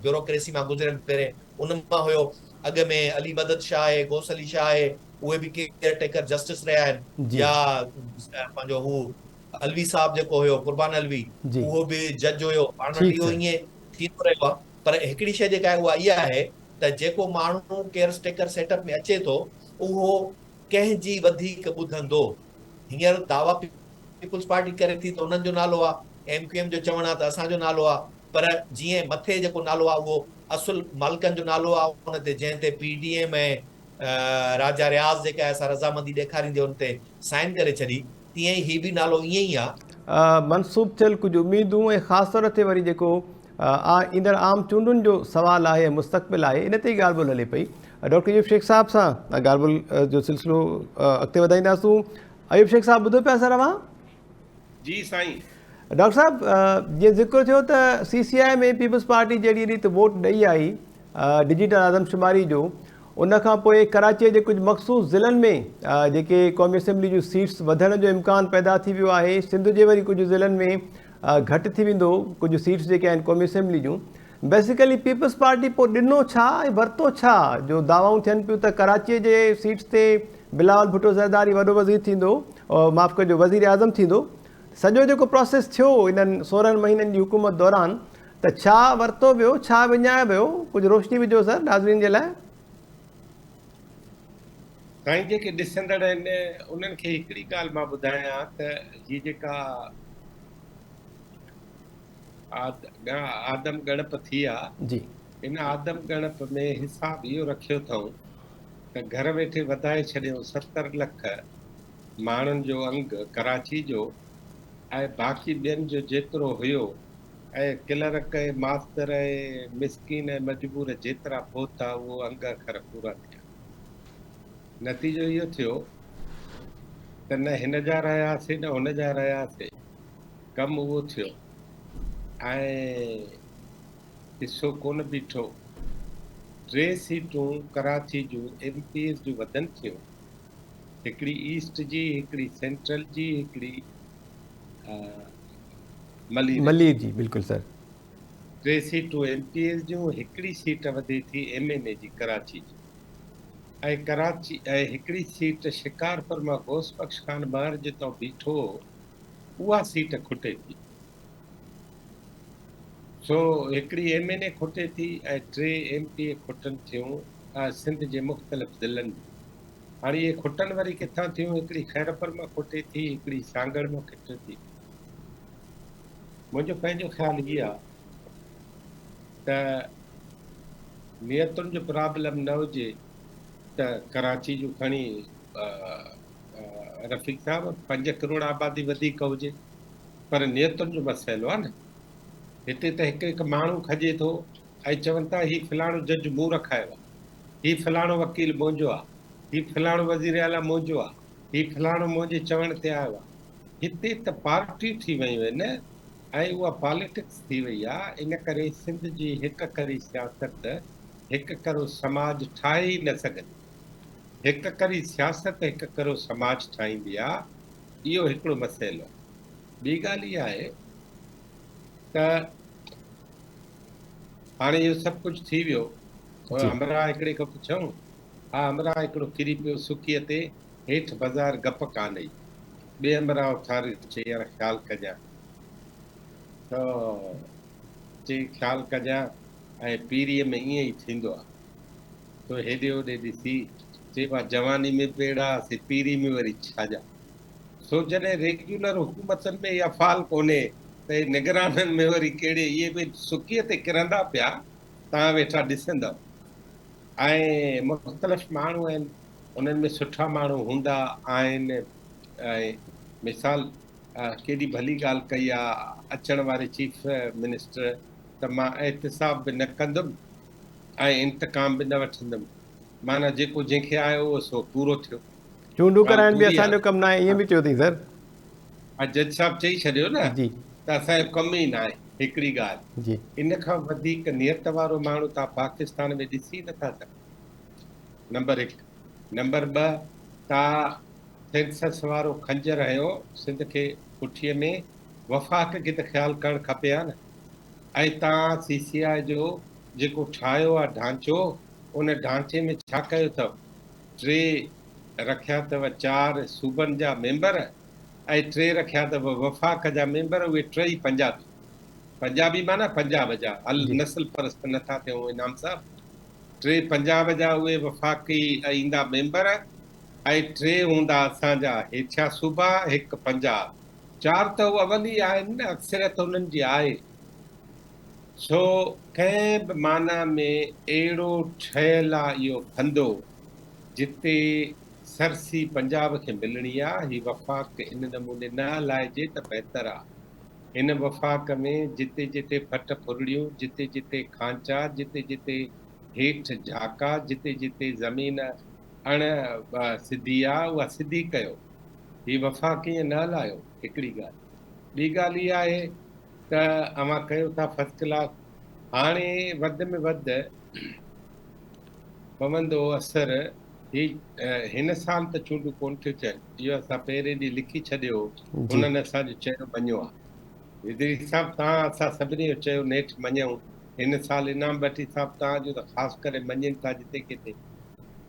Speaker 4: بيوروڪريسي مان گذريل ڀيري ان مان هيو اڳ ۾ علي مدد شاهه آهي غوث علي شاهه آهي اهي به ڪيئر ٽيڪر جسٽس رهيا آهن يا پنهنجو هو علوي صاحب جيڪو هيو قربان علوي اهو به جج هيو پاڻ وٽ اهو ائين ٿيندو رهيو آهي پر هڪڙي شيء جيڪا آهي اها اها آهي ته جيڪو ماڻهو ڪيئر ٽيڪر سيٽ اپ ۾ اچي ٿو اهو ڪنهن جي وڌيڪ ٻڌندو؟ هينئر دعويٰ پيپلز پارٽي ڪري ٿي ته انهن جو نالو آ، ايم ڪيو ايم جو چوڻ آ ته اسان جو نالو آ، پر جيئن مٿي جيڪو نالو آ اهو اصل مالڪن جو نالو آ ان تي جنهن تي پي ڊي ايم ۽ راجا رياض جيڪا آهي سا رضامندي ڏيکاريندي ان تي سائن ڪري ڇڏي تيئن ئي هي به نالو ائين ئي آ.
Speaker 1: منسوب ٿيل ڪجهه اميدون ۽ خاص طور تي وري جيڪو ايندڙ عام چونڊن جو سوال آهي ۽ مستقبل آهي ان تي ئي ڳالهه ٻولهه هلي پئي. ڊاڪٽر ايوب شيخ صاحب سان ڳالهه ٻولهه جو سلسلو اڳتي وڌائينداسون. ايوب شيخ صاحب ٻڌو پيا سر اوهان؟
Speaker 3: جي سائين.
Speaker 1: ڊاڪٽر صاحب جيئن ذڪر ٿيو ته سي سي آء ۾ پيپلز پارٽي جهڙي ريت ووٽ ڏئي آئي ڊجيٽل آدمشماري جو ان کان پوء ڪراچي جي ڪجهه مخصوص ضلعن ۾ جيڪي قومي اسيمبلي جون سيٽس وڌڻ جو امڪان پيدا ٿي ويو آهي سنڌ جي وري ڪجهه ضلعن ۾ گهٽ ٿي ويندو ڪجهه سيٽس جيڪي آهن قومي اسيمبلي جون بيسيڪلي پيپلز پارٽي پوء ڏنو ڇا ۽ ورتو ڇا جو دعوائون ٿين پيون ته ڪراچي جي سيٽس تي بلاول ڀٽو زرداري وڏو وزير ٿيندو معاف ڪجو وزير اعظم ٿيندو سڄو جيڪو پراسيس ٿيو انهن 16 مهينن جي حڪومت دوران ته ڇا ورتو ويو ڇا وڃايو ويو ڪجهه روشني وجهو سر ناظرين جي لاء.
Speaker 3: سائين جيڪي ڏسندڙ آهن انهن کي هڪڙي ڳالهه مان ٻڌايان ته هي جيڪا آدم ڳڻپ ٿي آ
Speaker 1: جي.
Speaker 3: ان آدم ڳڻپ ۾ حساب اهو رکيو اٿئون ته گهر ويٺي وڌائي ڇڏيئون 70 لک ماڻهن جو انگ ڪراچي جو ۽ باقي ٻين جو جيترو هيو ۽ ڪلرڪ ۽ ماستر ۽ مسڪين ۽ مجبور جيترا پهتا اهو انگ اکر پورا ٿيا. نتيجو اهو ٿيو ته نه هن جا رهياسي نه هن جا رهياسي. ڪم اهو ٿيو ۽ قصو ڪونه بيٺو. ٽي سيٽون ڪراچي جون ايم پي ايز جون وڌن ٿيون. هڪڙي ايسٽ جي، هڪڙي سينٽرل جي، هڪڙي ملير جي.
Speaker 1: ملير جي بلڪل سر.
Speaker 3: ٽي سيٽون ايم پي ايز جون، هڪڙي سيٽ وڌي ٿي ايم اين اي جي ڪراچي جي ۽ ڪراچي ۽ هڪڙي سيٽ شڪارپور مان غوث بخش خان مهر جتان بيٺو هو اها سيٽ کٽي ٿي. سو هڪڙي ايم اين اي کٽي ٿي ۽ ٽي ايم پي اي کٽن ٿيون سنڌ جي مختلف ضلعن ۾. هاڻي اهي کٽن وري ڪٿان ٿيون، هڪڙي خيرپور مان کٽي ٿي، هڪڙي سانگهڙ مان کٽي ٿي. منهنجو پنهنجو خيال هي آ ته نيتن جو پرابلم نه هجي ته ڪراچي جون کڻي رفيق صاحب 5 ڪروڙ آبادي وڌيڪ هجي پر نيتن جو مسئلو آ نه. هتي ته هڪ هڪ ماڻهو کڄي ٿو ۽ چون ٿا هي فلاڻو جج مون رکايو آ، هي فلاڻو وڪيل منهنجو آ، هي فلاڻو وزير اعليٰ منهنجو آ، هي فلاڻو منهنجي چوڻ تي آيو آ. هتي ته پارٽيون ٿي ويون آهن ۽ اها پاليٽڪس ٿي وئي آ، ان ڪري سنڌ جي هڪ ڪري سياست هڪ ڪرو سماج ٺاهي ئي نه سگهندي. هڪ ڪري سياست هڪ ڪرو سماج ٺاهيندي آ، اهو هڪڙو مسئلو آ. ٻي ڳالهه اها آهي ته هاڻي اهو سڀ ڪجهه ٿي ويو. همراهه هڪڙي کان پڇيائون، ها همراهه هڪڙو ڪري پيو سڪيء تي، هيٺ بظاهر گپ ڪانه هئي. ٻئي همراهه اٿاريس، چئي يار خيال ڪجان. ته چئي خيال ڪجان ۽ پيريء ۾ ائين ئي ٿيندو آ. تو هيڏي هوڏي ڏسي چئي وا جواني ۾ به اهڙا هئاسين، پيري ۾ وري ڇا جا. سو جڏهن ريگيولر حڪومتن ۾ اها فعال ڪونهي ته هي نگرانن ۾ وري ڪهڙي اهي به سڪيء تي ڪرندا پيا توهان ويٺا ڏسندؤ ۽ مختلف ماڻهو آهن انهن ۾ سٺا ماڻهو هوندا آهن ۽ مثال ڪيڏي ڀلي ڳالهه ڪئي آ اچڻ واري چيف منسٽر ته مان احتساب به نه ڪندم ۽ انتقام به نه وٺندم معنيٰ جيڪو جنهن کي آيو اهو سو پورو ٿيو.
Speaker 1: چونڊون ڪرائڻ به اسان جو ڪم ناهي ائين به چيو اٿئي سر.
Speaker 3: ها جج صاحب چئي ڇڏيو نه ته اسان جو ڪم ئي ناهي هڪڙي ڳالهه ان کان وڌيڪ نيت وارو ماڻهو توهان پاڪستان ۾ ڏسي ئي نٿا سگهو نمبر هڪ نمبر 2 توهان سينسس وارو خنجر هنيو سنڌ کي پٺيء ۾ وفاق کي ته خيال ڪرڻ کپي ها نه ۽ توهان سي سي آء جو جيڪو ٺاهيو آهي ڍانچو ان ڍانچي ۾ ڇا ڪيو اٿو ٽي رکيا اٿو چار صوبن جا ميمبر ۽ ٽي رکيا اٿو وفاق جا ميمبر اهي ٽئي پنجابي پنجابي معنيٰ پنجاب جا هل نسل پرست نٿا ٿيون انعام صاحب ٽي پنجاب جا اهي وفاقي ايندا ميمبر ۽ ٽي هوندا اسان جا هيٺيان صوبا هڪ پنجاب چار ته هو اول ئي آهن نه اڪثريت انهن جي آهي سو ڪنهن به معنيٰ ۾ اهڙو ٺهيل آ اهو ڦندو جتي سرسي پنجاب کي ملڻي آ، هي وفاق ان نموني نه هلائجي ته بهتر آ. هن وفاق ۾ جتي جتي ڦٽ ڦرڙيون، جتي جتي کانچا، جتي جتي هيٺ جهاڪا، جتي جتي زمين اڻ سڌي آ اها سڌي ڪيو. هي وفاق ائين نه هلايو. هڪڙي ڳالهه. ٻي ڳالهه اها آهي ته اوهان ڪيو ٿا فرسٽ ڪلاس هاڻي وڌ ۾ وڌ پوندو اثر هي هن سال ته چونڊون ڪونه ٿيون ٿين اهو اسان پهرين ڏينهن لکي ڇڏيو هو انهن اسان جو چيو مڃيو آهي ادريس صاحب توهان اسان سڀني جو چيو نيٺ مڃيائون هن سال انعام ڀٽي صاحب توهان جو ته خاص ڪري مڃين ٿا جتي ڪٿي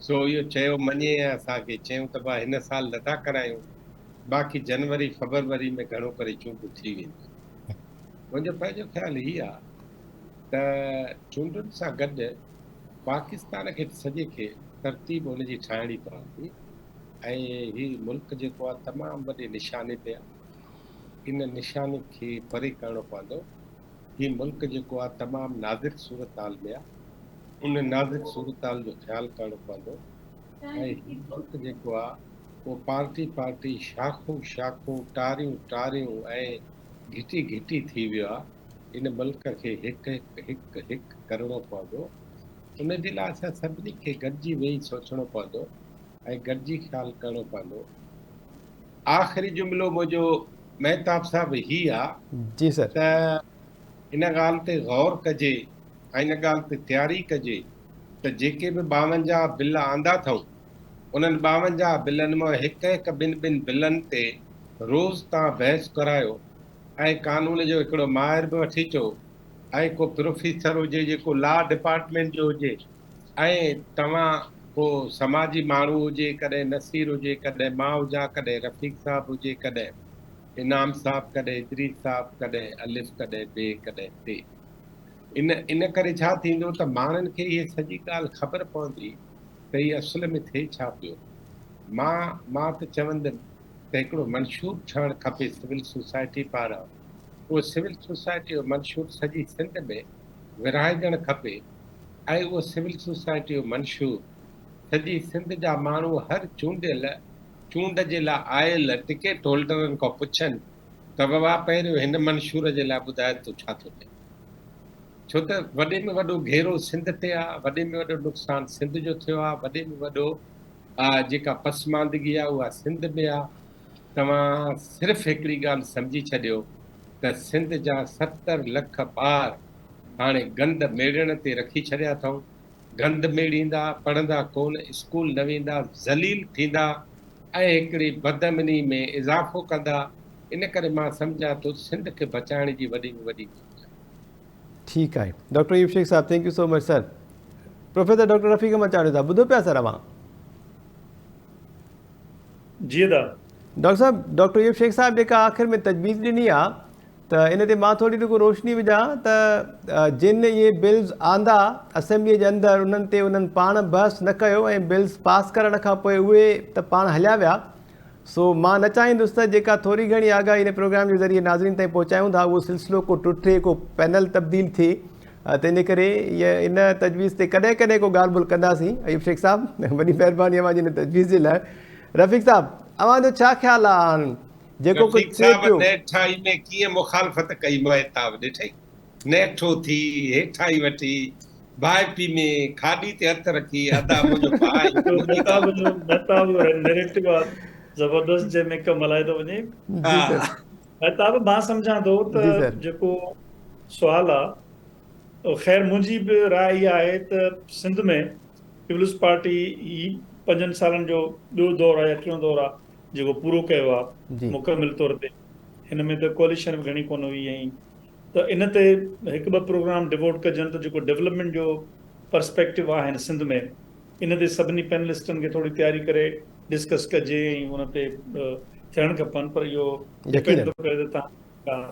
Speaker 3: سو اهو چيو مڃي ۽ اسان کي چيائون ته ڀاء هن سال نٿا ڪرايون باقي جنوري فبروري ۾ گهڻو ڪري چونڊون ٿي وينديون. منهنجو پنهنجو خيال هي آ ته چونڊن سان گڏ پاڪستان کي سڄي کي ترتيب ان جي ٺاهڻي پوندي ۽ هي ملڪ جيڪو آ تمام وڏي نشاني تي آ ان نشاني کي پري ڪرڻو پوندو. هي ملڪ جيڪو آ تمام نازڪ صورتحال ۾ آ ان نازڪ صورتحال جو خيال ڪرڻو پوندو ۽ هي ملڪ جيڪو آ اهو پارٽي پارٽي شاخون شاخون ٽاريون ٽاريون ۽ گهٽي گهٽي ٿي ويو آ ان ملڪ کي هڪ هڪ هڪ هڪ ڪرڻو پوندو ان جي لاء اسان سڀني کي گڏجي ويهي سوچڻو پوندو ۽ گڏجي خيال ڪرڻو پوندو. آخري جملو منهنجو مهتاب صاحب هي آ
Speaker 1: جي سر.
Speaker 3: ته ان ڳالهه تي غور ڪجي ۽ ان ڳالهه تي تياري ڪجي ته جيڪي به 52 بل آندا اٿئون انهن 52 بلن مان هڪ هڪ ٻن ٻن بلن تي روز توهان بحث ڪرايو ۽ قانون جو هڪڙو ماهر به وٺي اچو ۽ ڪو پروفيسر هجي جيڪو لا ڊپارٽمينٽ جو هجي ۽ توهان ڪو سماجي ماڻهو هجي، ڪڏهن نصير هجي، ڪڏهن مان هجان، ڪڏهن رفيق صاحب هجي، ڪڏهن انعام صاحب، ڪڏهن ادريس صاحب، ڪڏهن الف، ڪڏهن بي، ڪڏهن تي. ان ان ڪري ڇا ٿيندو ته ماڻهن کي هيء سڄي ڳالهه خبر پوندي ته هي اصل ۾ ٿئي ڇا پيو. مان مان ته چوندم ته هڪڙو منشور ٺهڻ کپي سول سوسائٽي پاران. اهو سول سوسائٽي جو منشور سڄي سنڌ ۾ ورهائجڻ کپي. ۽ اهو سول سوسائٽي جو منشور سڄي سنڌ جا ماڻهو هر چونڊيل چونڊ جي لاء آيل ٽڪيٽ هولڊرن کان پڇن ته بابا پهريون هن منشور جي لاء ٻڌاء تون ڇا ٿو چئين؟ ڇو ته وڏي ۾ وڏو گهيرو سنڌ تي آ، وڏي ۾ وڏو نقصان سنڌ جو ٿيو آ، وڏي ۾ وڏو جيڪا پسماندگي آ اها سنڌ ۾ آ، توهان صرف هڪڙي ڳالهه سمجهي ڇڏيو ته سنڌ جا 70 لک ٻار هاڻي گند ميڙڻ تي رکي ڇڏيا اٿئون. گند ميڙيندا، پڙهندا ڪونه، اسڪول نه ويندا، ذليل ٿيندا ۽ هڪڙي بدامني ۾ اضافو ڪندا. ان ڪري مان سمجهان ٿو سنڌ کي بچائڻ جي وڏي ۾ وڏي گهرج آهي.
Speaker 1: ٺيڪ آهي ڊاڪٽر ايوب شيخ صاحب thank you so much sir. Professor doctor Rafiq Ahmed Chandio صاحب ٻڌو پيا سر اوهان.
Speaker 5: جي ادا.
Speaker 1: ڊاڪٽر صاحب ڊاڪٽر ايوب شيخ صاحب جيڪا آخر ۾ تجويز ڏني آ ته ان تي مان ٿوري رڳو روشني وجهان ته جن اهي بلز آندا اسيمبلي جي اندر انهن تي انهن پاڻ بحث نه ڪيو ۽ بلز پاس ڪرڻ کان پوء اهي ته پاڻ هليا ويا سو مان نه چاهيندس ته جيڪا ٿوري گهڻي آگاهي هن پروگرام جي ذريعي ناظرين تائين پهچايون ٿا اهو سلسلو ڪو ٽٽي ڪو پينل تبديل ٿئي تنهن جي ڪري ان تجويز تي ڪڏهن ڪڏهن ڪو ڳالهه ٻولهه ڪنداسين ايوب شيخ صاحب وڏي مهرباني اوهان جي ان تجويز جي لاء رفيق صاحب اوهان جو ڇا خيال آهي هاڻ جيڪو
Speaker 3: رفيق
Speaker 1: ڪجهه ٿئي
Speaker 3: صاحب
Speaker 1: پيو.
Speaker 3: نيٺائي ۾ ڪيئن مخالفت ڪئي مهتاب ڏٺئي نيٺو ٿي هيٺائي وٺي ڀائپي ۾ کاڏي تي هٿ رکي ادا منهنجو ڀاء آهين منهنجي
Speaker 5: مهتاب
Speaker 3: ڳالهه
Speaker 5: جو مهتاب جو نيريٽو آ زبردست جنهن ۾ ڪم هلائي ٿو وڃي.
Speaker 1: جي سر.
Speaker 5: مهتاب مان سمجهان ٿو
Speaker 1: جي
Speaker 5: ته
Speaker 1: سر.
Speaker 5: جيڪو سوال آ خير منهنجي به راء اها آهي ته سنڌ ۾ پيپلز پارٽي هي پنجن سالن جو ٻيو دور آ يا ٽيون دور آ جيڪو پورو ڪيو آ مڪمل طور تي هن ۾ ته ڪواليشن به گهڻي ڪونه هئي ۽ ته ان تي هڪ ٻه پروگرام ڊووٽ ڪجن ته جيڪو ڊولپمينٽ جو پرسپيڪٽو آ هن سنڌ ۾ ان تي سڀني پينلسٽن کي ٿوري تياري ڪري ڊسڪس ڪجي ۽ ان تي ٿيڻ کپن پر اهو ڊپينڊ ٿو ڪري ته تهان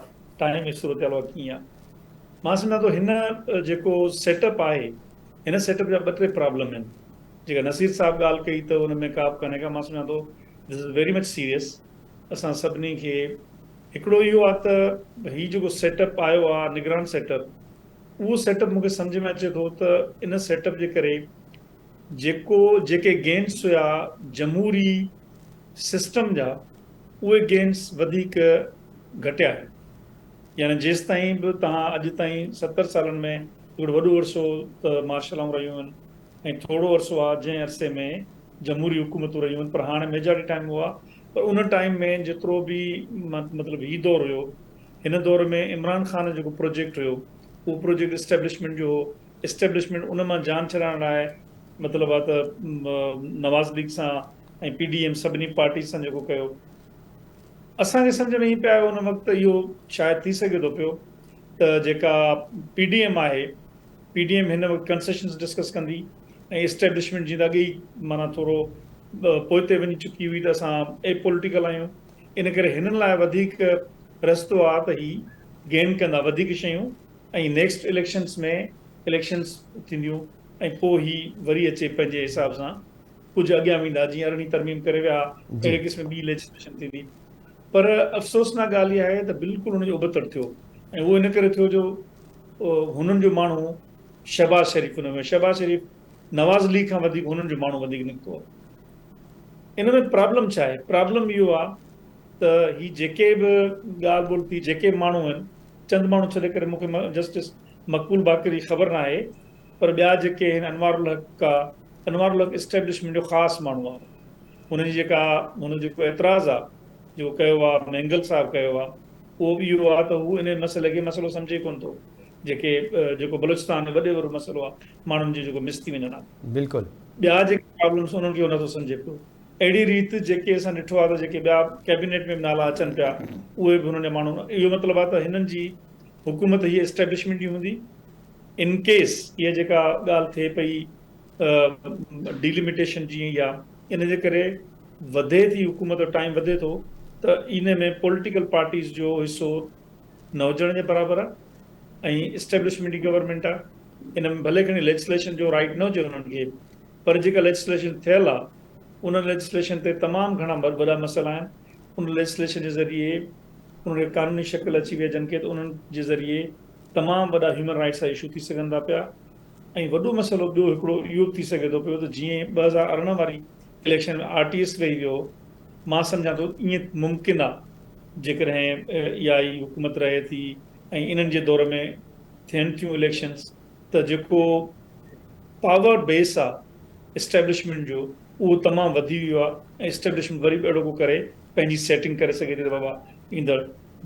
Speaker 5: ٽائيم ۽ صورتحال اها ڪيئن آ مان سمجهان ٿو هن جيڪو سيٽ اپ آهي هن سيٽ اپ جا ٻه ٽي پرابلم آهن جيڪا نصير صاحب ڳالهه ڪئي ته ان ۾ ڪا به ڪانهي ڪا مان سمجهان ٿو this is very much serious اسان سڀني کي هڪڙو اهو آهي ته هي جيڪو سيٽ اپ آيو آهي نگران سيٽ اپ اهو سيٽ اپ مونکي سمجهه ۾ اچي ٿو ته ان سيٽ اپ جي ڪري جيڪو جيڪي گينس هيا جمهوري سسٽم جا اهي گينس وڌيڪ گهٽيا آهن يعني جيستائين به توهان اڄ تائين 70 سالن ۾ هڪڙو وڏو عرصو ته مارشلائون رهيون آهن ۽ ٿورو عرصو آ جنهن عرصي ۾ جمهوري حڪومتون رهيون آهن پر هاڻي ميجارٽي ٽائيم اهو آ پر ان ٽائيم ۾ جيترو به مطلب هي دور هيو هن دور ۾ عمران خان جو جيڪو پروجيڪٽ هيو اهو پروجيڪٽ اسٽيبلشمينٽ جو هو اسٽيبلشمينٽ ان مان جان ڇڏائڻ لاء مطلب آ ته نواز ليگ سان ۽ پي ڊي ايم سڀني پارٽيز سان جيڪو ڪيو اسان کي سمجهه ۾ ائين پيا آيو ان وقت اهو شايد ٿي سگهي ٿو پيو ته جيڪا پي ڊي ايم آهي پي ڊي ايم هن وقت ڪنسيشنز ڊسڪس ڪندي ۽ اسٽيبلشمينٽ جيئن ته اڳي ئي معنيٰ ٿورو پوئتي وڃي چڪي هئي ته اسان اي پوليٽيڪل آهيون ان ڪري هنن لاء وڌيڪ رستو آ ته هي گين ڪندا وڌيڪ شيون ۽ نيڪسٽ اليڪشنس ۾ اليڪشنس ٿينديون ۽ پوء هي وري اچي پنهنجي حساب سان ڪجهه اڳيان ويندا جيئن ارڙهين ترميم ڪري ويا اهڙي قسم ٻي ليجسليشن ٿيندي پر افسوسناڪ ڳالهه اها آهي ته بلڪل ان جو ابتڙ ٿيو ۽ اهو ان ڪري ٿيو جو هنن جو ماڻهو شهباز شريف ان ۾ شهباز شريف نواز ليگ کان وڌيڪ هنن جو ماڻهو وڌيڪ نڪتو آهي ان ۾ پرابلم ڇا آهي پرابلم اهو آهي ته هي جيڪي به ڳالهه ٻولهه ٿي جيڪي به ماڻهو آهن چند ماڻهو ڇڏي ڪري مون کي جسٽس مقبول باقر جي خبر نه آهي پر ٻيا جيڪي آهن انوار الحق آ انوار الحق اسٽيبلشمينٽ جو خاص ماڻهو آ هن جي جيڪا هن جو جيڪو اعتراض آ جيڪو ڪيو آ مينگل صاحب ڪيو آ اهو به اهو آ ته هو ان مسئلي کي مسئلو سمجهي ڪونه ٿو جيڪي جيڪو بلوچستان ۾ وڏي وڏو مسئلو آ ماڻهن جي جيڪو مس ٿي وڃڻ آ
Speaker 1: بلڪل
Speaker 5: ٻيا جيڪي پرابلمس انهن کي هو نٿو سمجهي پيو اهڙي ريت جيڪي اسان ڏٺو آهي ته جيڪي ٻيا ڪيبينيٽ ۾ به نالا اچن پيا اهي به هنن جا ماڻهو اهو مطلب آهي ته هنن جي حڪومت هيء اسٽيبلشمينٽ جي هوندي ان ڪيس اها جيڪا ڳالهه ٿئي پئي ڊيلميٽيشن جي يا ان جي ڪري وڌي ٿي حڪومت جو ٽائيم وڌي ٿو ته ان ۾ پوليٽيڪل پارٽيز جو حصو نه هجڻ جي برابر آهي ۽ اسٽيبلشمينٽ جي گورنمينٽ آهي ان ۾ ڀلي کڻي ليجسليشن جو رائيٽ نه هجي انهن کي پر جيڪا ليجسليشن ٿيل آهي ان ليجسليشن تي تمام گهڻا وڏا مسئلا آهن، ان ليجسليشن جي ذريعي انهن کي قانوني شڪل اچي وئي جن کي ته انهن جي ذريعي تمام وڏا هيومن رائٽس جا اشو ٿي سگهن ٿا پيا ۽ وڏو مسئلو ٻيو هڪڙو اهو به ٿي سگهي ٿو پيو ته جيئن 2018 واري اليڪشن ۾ آر ٽي ايس ويهي ويو مان سمجهان ٿو ائين ممڪن آهي جيڪڏهن اها ئي حڪومت رهي ٿي ۽ انهن جي دور ۾ ٿين ٿيون اليڪشنس ته جيڪو پاور بيس آ اسٽيبلشمينٽ جو اهو تمام وڌي ويو آ ۽ اسٽيبلشمينٽ وري به اهڙو ڪو ڪري پنهنجي سيٽنگ ڪري سگهي ٿي ته بابا ايندڙ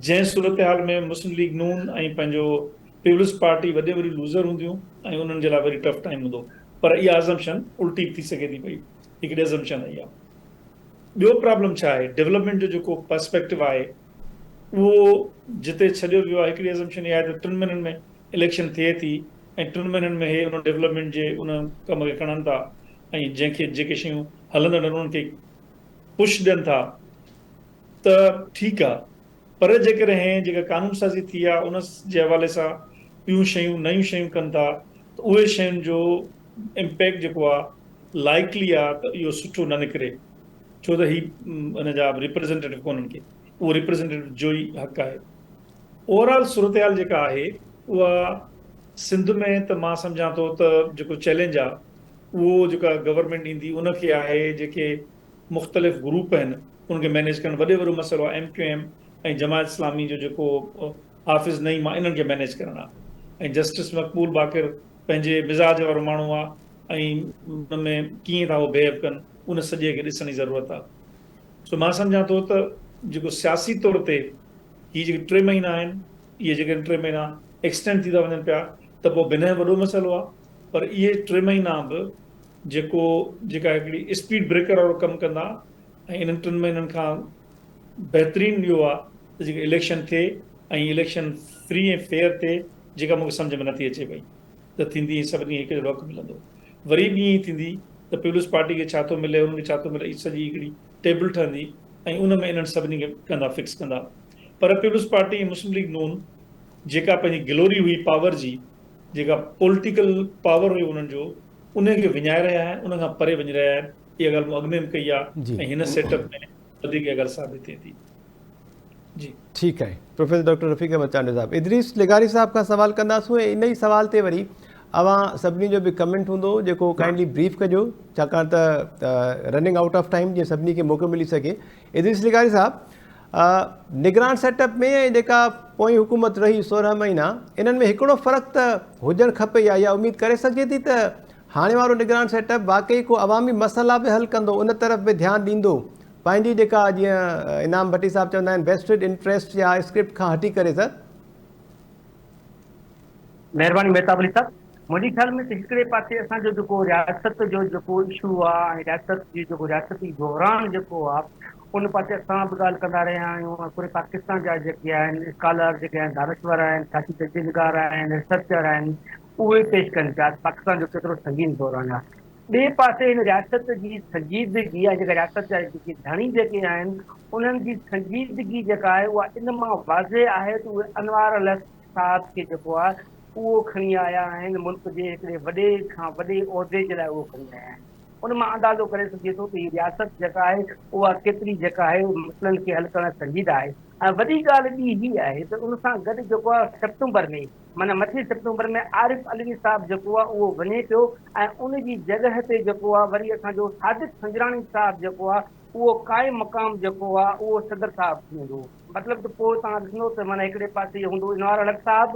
Speaker 5: جنهن صورتحال ۾ مسلم ليگ نون ۽ پنهنجو پيپلز پارٽي وڏي وڏي لوزر هونديون ۽ انهن جي لاء وري ٽف ٽائيم هوندو پر اها ازمپشن الٽي به ٿي سگهي ٿي پئي هڪڙي ازمپشن اها ٻيو پرابلم ڇا آهي ڊولپمينٽ جو جيڪو پرسپيڪٽو آهي اهو جتي ڇڏيو ويو آهي هڪڙي ازمپشن اها آهي ته ٽن مهينن ۾ اليڪشن ٿئي ٿي ۽ ٽن مهينن ۾ هي ان ڊولپمينٽ جي ان ڪم کي کڻن ٿا ۽ جنهن کي جيڪي شيون هلندڙ آهن انهن کي پش ڏين ٿا ته ٺيڪ آهي پر جيڪڏهن جيڪا قانون سازي ٿي آهي ان جي حوالي سان ٻيون شيون نيون شيون ڪن ٿا ته اهي شين جو امپيڪٽ جيڪو آهي لائيڪلي آهي ته اهو سٺو نه نڪري ڇو ته هي ان جا ريپريزنٽيٽو ڪونهن ڪي اهو ريپريزنٽيٽو جو ئي حق آهي. اوور آل صورتحال جيڪا آهي اها سنڌ ۾ ته مان سمجهان ٿو ته جيڪو چئلينج آهي اهو جيڪا گورنمينٽ ايندي ان کي آهي جيڪي مختلف گروپ آهن ان کي مينيج ڪرڻ وڏي وڏو مسئلو آهي M Q M ۽ Jamaat Islami جو جيڪو حافظ نعيم آهي انهن کي مينيج ڪرڻ آهي ۽ جسٽس مقبول باقر پنهنجي مزاج وارو ماڻهو آهي ۽ ان ۾ ڪيئن ٿا هو بيهيو ڪن ان سڄي کي ڏسڻ جي ضرورت آهي سو مان سمجهان ٿو ته جيڪو سياسي طور تي هي جيڪي ٽي مهينا آهن اهي جيڪڏهن ٽي مهينا ايڪسٽينڊ ٿي ٿا وڃن پيا ته پوء بنهه وڏو مسئلو آهي پر اهي ٽي مهينا به جيڪو جيڪا هڪڙي اسپيڊ بريڪر وارو ڪم ڪندا ۽ انهن ٽن مهينن کان بهترين اهو آهي ته جيڪا اليڪشن ٿئي ۽ اليڪشن فري ۽ فيئر ٿئي جيڪا مونکي سمجهه ۾ نٿي اچي پئي ته ٿيندي ۽ سڀني کي هڪ جهڙو حق ملندو وري به ائين ئي ٿيندي ته پيپلز پارٽي کي ڇا ٿو ملي انهن کي ڇا ٿو ملي اهي سڄي هڪڙي ٽيبل ٺهندي ۽ ان ۾ انهن سڀني کي ڪندا فڪس ڪندا پر پيپلز پارٽي ۽ مسلم ليگ نون جيڪا پنهنجي گلوري هئي پاور جي جيڪا پوليٽيڪل پاور هيو انهن جو ان کي وڃائي رهيا آهن ان کان پري وڃي رهيا آهن اها ڳالهه مون اڳ ۾ به ڪئي آهي ۽ هن سيٽ اپ ۾ وڌيڪ اها ڳالهه ثابت ٿئي ٿي جي.
Speaker 1: ٺيڪ آهي پروفيسر ڊاڪٽر رفيق احمد چانڊيو صاحب ادريس لغاري صاحب کان سوال ڪنداسون ۽ ان ئي سوال تي وري اوهان سڀني جو به ڪمينٽ هوندو جيڪو ڪائنڊلي بريف ڪجو ڇاڪاڻ ته رننگ آئوٽ آف ٽائيم جيئن سڀني کي موقعو ملي سگهي ادريس لغاري صاحب نگران سيٽ اپ ۾ ۽ جيڪا پوئين حڪومت رهي 16 مهينا انهن ۾ هڪڙو فرق ته هجڻ کپي يا اها اميد ڪري سگهجي ٿي ته هاڻي وارو نگران سيٽ اپ واقعي ڪو عوامي مسئلا به حل ڪندو ان طرف به ڌيان ڏيندو. پنهنجي جيڪا جيئن انعام ڀٽي صاحب چوندا آهن ويسٽڊ انٽريسٽ يا اسڪرپٽ کان هٽي ڪري سر.
Speaker 6: مهرباني مهتاب علي صاحب منهنجي خيال ۾ ته هڪڙي پاسي اسان جو جيڪو رياست جو جيڪو اشو آ ۽ رياست جي جيڪو رياستي بحران جيڪو آ ان پاسي اسان به ڳالهه ڪندا رهيا آهيون ۽ پوري پاڪستان جا جيڪي آهن اسڪالر جيڪي آهن دانشور آهن سياسي تجزيه نگار آهن ريسرچر آهن اهي پيش ڪن پيا ته پاڪستان جو ڪيترو سنگين بحران آ ٻئي پاسي هن رياست جي سنجيدگي ۽ جيڪا رياست جا جيڪي ڌڻي جيڪي آهن انهن جي سنجيدگي جيڪا آهي اها ان مان واضح آهي ته اهي انوار الحق صاحب کي جيڪو آهي اهو کڻي آيا آهن ملڪ جي هڪڙي وڏي کان وڏي عهدي جي لاء اهو کڻي آيا آهن ان مان اندازو ڪري سگهجي ٿو ته هي رياست جيڪا آهي اها ڪيتري جيڪا آهي مسئلن کي حل ڪرڻ سنجيده آهي ۽ وڏي ڳالهه ٻي هي آهي ته ان سان گڏ جيڪو آهي سيپٽمبر ۾ معنيٰ مٿين سيپٽمبر ۾ عارف علوي صاحب جيڪو آهي اهو وڃي پيو ۽ ان جي جڳهه تي جيڪو آهي وري اسان جو صادق سنجراڻي صاحب جيڪو آهي اهو قائم مقام جيڪو آهي اهو صدر صاحب ٿي ويندو. مطلب ته پوء توهان ڏسندو ته معنيٰ هڪڙي پاسي هوندو انوار الحق صاحب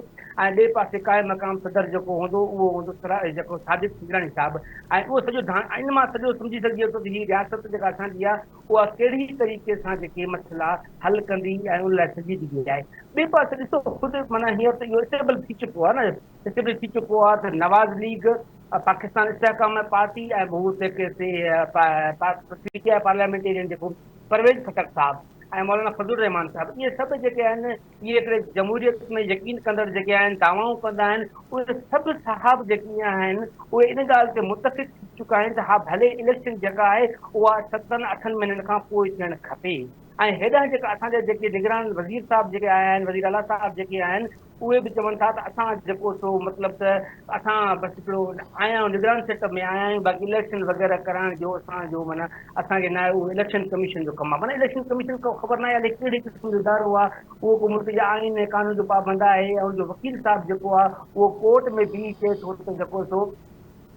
Speaker 6: ۽ ٻئي پاسي قائم مقام صدر جيڪو هوندو اهو هوندو جيڪو صادق سنجراڻي صاحب ۽ اهو سڄو ان مان سڄو سمجهي سگهجي ٿو ته هي رياست جيڪا اسان جي آهي اها ڪهڙي طريقي سان جيڪي مسئلا حل ڪندي ۽ ان لاء سنجيدگي آهي. ٻئي پاسي ڏسو خود معنيٰ هينئر ته اهو اسٽيبل ٿي چڪو آهي نه اسٽيبل ٿي چڪو آهي ته نواز ليگ، پاڪستان استحڪام پارٽي ۽ هو جيڪي سي پي ٽي آء پارليامينٽيرين جيڪو پرويز خٽڪ صاحب ۽ مولانا فضل الرحمان صاحب اهي سڀ جيڪي آهن اهي هڪڙي جمهوريت ۾ يقين ڪندڙ جيڪي آهن دعوائون ڪندا آهن اهي سڀ صاحب جيڪي آهن اهي ان ڳالهه تي متفق ٿي چڪا آهن ته ها ڀلي اليڪشن جيڪا آهي اها ستن اٺن مهينن کان پوء ٿيڻ کپي ۽ هيڏانهن جيڪا اسان جا جيڪي نگران وزير صاحب جيڪي آيا آهن وزير اعليٰ صاحب جيڪي آهن اهي به چون ٿا ته اسان جيڪو سو مطلب ته اسان بس هڪڙو آيا آهيون نگران سيٽ اپ ۾ آيا آهيون باقي اليڪشن وغيره ڪرائڻ جو اسان جو معنيٰ اسان کي ناهي اهو اليڪشن ڪميشن جو ڪم آهي معنيٰ اليڪشن ڪميشن کي خبر ناهي الائي ڪهڙي قسم جو ادارو آهي اهو ڪو ملڪ جي آئين ۽ قانون جو پابند آهي ۽ ان جو وڪيل صاحب جيڪو آهي اهو ڪورٽ ۾ بيهي چئي ٿو ته جيڪو سو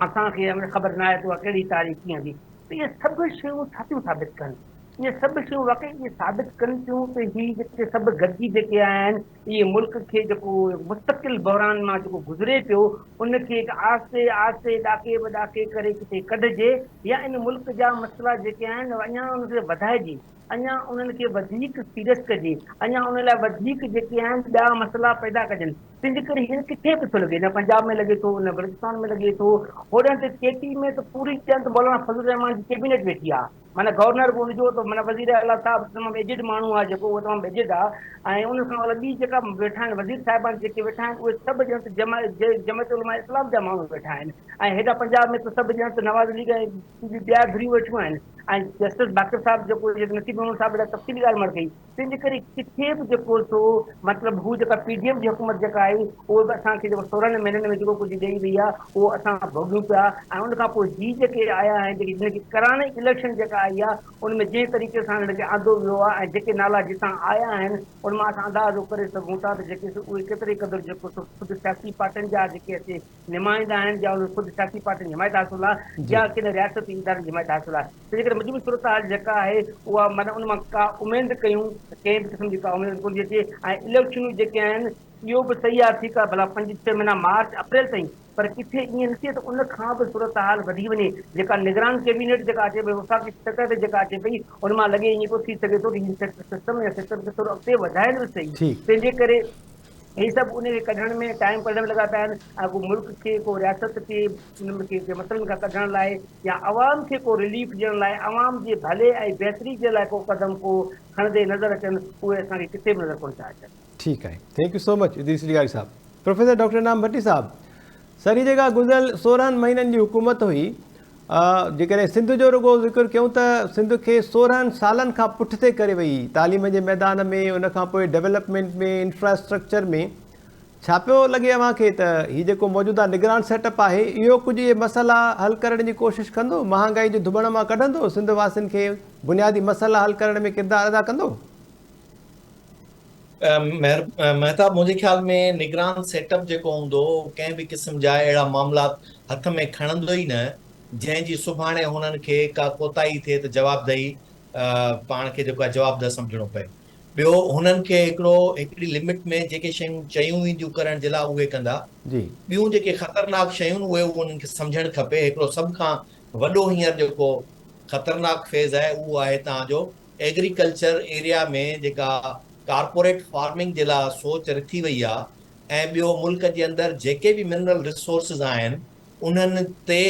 Speaker 6: اسان کي خبر ناهي ته اها ڪهڙي تاريخ ڪيئن ٿي ته اهي سڀ شيون ڇا ٿيون ثابت ڪن؟ اهي سڀ شيون واقعي اهي ثابت ڪن ٿيون ته هي جيڪي سڀ گڏجي جيڪي آيا آهن اهي ملڪ کي جيڪو مستقل بحران مان جيڪو گذري پيو ان کي هڪ آهستي آهستي ڏاڪي به ڏاڪي ڪري ڪٿي ڪڍجي يا ان ملڪ جا مسئلا جيڪي آهن اڃا ان کي وڌائجي اڃا انهن کي وڌيڪ سيريس ڪجي اڃا ان لاء وڌيڪ جيڪي آهن ٻيا مسئلا پيدا ڪجن تنهن جي ڪري هينئر ڪٿي به ٿو لڳي نه پنجاب ۾ لڳي ٿو نه بلوچستان ۾ لڳي ٿو هوڏانهن ته ڪي پي ۾ ته پوري چون ته مولانا فضل الرحمان جي ڪيبينيٽ ويٺي آهي معنيٰ گورنر به ان جو ته معنيٰ وزير اعليٰ صاحب تمام ايجڊ ماڻهو آهي جيڪو اهو تمام ايجڊ آهي ۽ ان کان علاوه ٻي جيڪا ويٺا آهن وزير صاحبان جيڪي ويٺا آهن اهي سڀ ڄڻ ته جماعت علماء اسلام جا ماڻهو ويٺا آهن ۽ هيڏانهن پنجاب ۾ ته سڀ ڄڻ ته نواز ليگ ۽ ٻيا ڌريون ويٺيون آهن ۽ جسٽس باقر صاحب جيڪو نصير محمد صاحب اهڙا تفصيلي ڳالهه مڙ ڪئي تنهن جي ڪري ڪٿي به جيڪو سو مطلب هو جيڪا پي ڊي ايم جي حڪومت جيڪا آئي اهو به اسان کي جيڪو 16 مهينن ۾ جيڪو ڪجهه ڏئي وئي آهي اهو اسان ڀوڳيون پيا ۽ ان کان پوء هي جيڪي آيا آهن جيڪي جن کي ڪراڻي اليڪشن جيڪا آئي آهي ان ۾ جنهن طريقي سان هنن کي آندو ويو آهي ۽ جيڪي نالا جتان آيا آهن ان مان اسان اندازو ڪري سگهون ٿا ته جيڪي سو اهي ڪيتري قدر جيڪو سو خود سياسي پارٽين جا جيڪي اچي نمائندا آهن يا انهن خود سياسي پارٽين جي حمايت حاصل آهي يا ڪن رياستي ادارن جي حمايت حاصل آهي تنهنجي ڪري مجموعي صورتحال جيڪا آهي اها معنيٰ ان مان ڪا اميد ڪيون ته ڪنهن به قسم جي ڪا اميد ڪونه ٿي اچي ۽ اليڪشنون جيڪي آهن اهو به صحيح آهي ٺيڪ آهي ڀلا پنج ڇهه مهينا مارچ اپريل تائين پر ڪٿي ائين نه ٿئي ته ان کان به صورتحال وڌي وڃي جيڪا نگران ڪيبينيٽ جيڪا اچي پئي وفاقي سطح تي جيڪا اچي پئي ان مان لڳي ائين پيو ٿي سگهي ٿو ته هي سسٽم يا سيڪٽر کي ٿورو اڳتي وڌائين به صحيح تنهنجي ڪري هي سڀ ان کي ڪڍڻ ۾ ٽائيم ڪڍڻ ۾ لڳا پيا آهن ۽ ڪو ملڪ کي ڪو رياست کي ان کي مسئلن کان ڪڍڻ لاء يا عوام کي ڪو رليف ڏيڻ لاء عوام جي ڀلي ۽ بهتري جي لاء ڪو قدم ڪو کڻندي نظر اچن اهي اسان کي ڪٿي به نظر ڪونه ٿا اچن.
Speaker 1: ٺيڪ آهي thank you سو مچ ادريس لغاري صاحب. پروفيسر ڊاڪٽر انعام ڀٽي صاحب سر هي جيڪا گذريل 16 مهينن جي حڪومت هئي جيڪڏهن سنڌ جو رڳو ذڪر ڪيون ته سنڌ کي 16 سالن کان پٺتي ڪري وئي تعليم جي ميدان ۾ ان کان پوء ڊولپمينٽ ۾ انفراسٽرڪچر ۾ ڇا پيو لڳي اوهان کي ته هي جيڪو موجوده نگران سيٽ اپ آهي اهو ڪجهه اهي مسئلا حل ڪرڻ جي ڪوشش ڪندو مهانگائي جي ڌٻڻ مان ڪڍندو سنڌ واسين کي بنيادي مسئلا حل ڪرڻ ۾ ڪردار ادا ڪندو؟
Speaker 4: مهتاب منهنجي خيال ۾ نگران سيٽ اپ جيڪو هوندو اهو ڪنهن به قسم جا اهڙا معاملات هٿ ۾ کڻندو ئي نه جنهن جي سڀاڻي هنن کي ڪا ڪوتاهي ٿئي ته جوابدهي پاڻ کي جيڪو آهي جوابده سمجهڻو پئي. ٻيو هنن کي هڪڙو هڪڙي لمٽ ۾ جيڪي شيون چيون وينديون ڪرڻ جي لاء اهي ڪندا. ٻيون جيڪي خطرناڪ شيون اهي انهن کي سمجهڻ کپي. هڪڙو سڀ کان وڏو هينئر جيڪو. خطرناڪ فيز آهي اهو آهي توهان جو ايگريڪلچر ايريا ۾ جيڪا ڪارپوريٽ فارمنگ جي لاء سوچ رٿي وئي آهي ۽ ٻيو ملڪ جي اندر جيڪي به منرل ريسورسز آهن انهن تي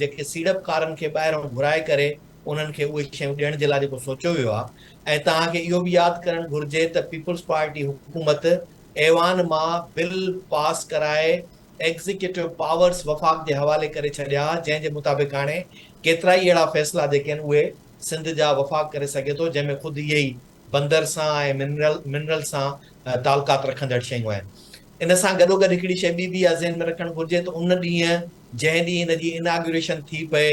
Speaker 4: جيڪي سيڙپڪارن کي ٻاهران گهرائي ڪري انهن کي اهي شيون ڏيڻ جي لاء جيڪو سوچيو ويو آهي ۽ توهان کي اهو به ياد ڪرڻ گهرجي ته پيپلز پارٽي حڪومت ايوان مان بل پاس ڪرائي ايگزيڪيوٽو پاورز وفاق جي حوالي ڪري ڇڏيا جنهن جي مطابق هاڻي ڪيترائي اهڙا فيصلا جيڪي آهن اهي سنڌ جا وفاق ڪري سگهي ٿو جنهن ۾ خود اهي ئي بندر سان ۽ منرل منرل سان تعلقات رکندڙ شيون آهن. ان سان گڏوگڏ هڪڙي شيء ٻي به اها ذهن ۾ رکڻ گهرجي ته ان ڏينهن جنهن ڏينهن ان جي اناگيوريشن ٿي پئي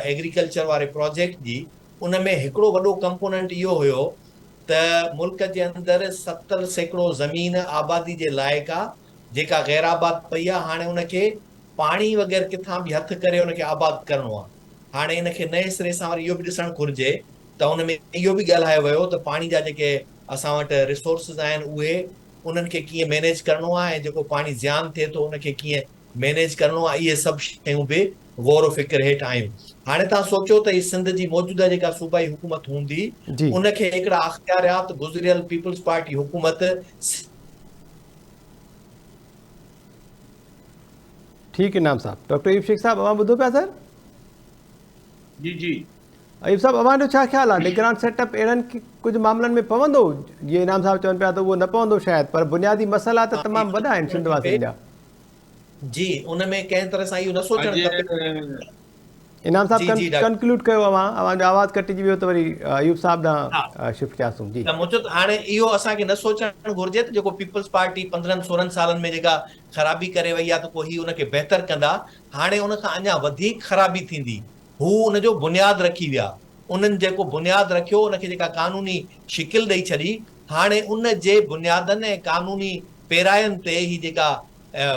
Speaker 4: ايگريڪلچر واري پراجيڪٽ جي ان ۾ هڪڙو وڏو ڪمپوننٽ اهو هيو ته ملڪ جي اندر 70% زمين آبادي جي لائق آ جيڪا غير آباد پئي آ هاڻي ان کي پاڻي وغيره ڪٿان به هٿ ڪري ان کي آباد ڪرڻو آ هاڻي ان کي نئين سري سان وري اهو به ڏسڻ گهرجي ته ان ۾ اهو به ڳالهايو ويو ته پاڻي جا جيڪي اسان وٽ ريسورسز آهن اهي انهن کي ڪيئن مينيج ڪرڻو آهي ۽ جيڪو پاڻي زيان ٿئي ٿو ان کي ڪيئن مينيج ڪرڻو آهي اهي سڀ شيون به غور و فڪر هيٺ آيون. هاڻي توهان سوچيو ته هي سنڌ جي موجوده جيڪا صوبائي حڪومت هوندي ان کي هڪڙا اختيارات گذريل پيپلز پارٽي حڪومت
Speaker 1: ٺيڪ انعام صاحب. ڊاڪٽر ايوب شيخ صاحب اوهان ٻڌو پيا سر؟
Speaker 2: جي جي.
Speaker 1: ايوب صاحب اوهان جو ڇا خيال آهي نگران سيٽ اپ اهڙن ڪجهه معاملن ۾ پوندو جيئن انعام صاحب چون پيا ته اهو نه پوندو شايد پر بنيادي مسئلا ته تمام وڏا آهن سنڌ واسين جا.
Speaker 4: جي ان ۾ ڪنهن طرح سان اهو نه سوچڻ کپي.
Speaker 1: انعام صاحب ڪنڪلوڊ ڪيو اوهان اوهان جو آواز ڪٽجي ويو ته وري ايوب صاحب ڏانهن شفٽ ٿياسون جي.
Speaker 4: ته مون چيو ته هاڻي اهو اسان کي نه سوچڻ گهرجي ته جيڪو پيپلز پارٽي 15 16 سالن ۾ جيڪا خرابي ڪري وئي آهي ته پوء هي ان کي بهتر ڪندا هاڻي ان کان اڃا وڌيڪ خرابي ٿيندي هو ان جو بنياد رکي ويا. انهن جيڪو بنياد رکيو ان کي جيڪا قانوني شڪل ڏئي ڇڏي، هاڻي ان جي بنيادن ۽ قانوني پيراين تي هي جيڪا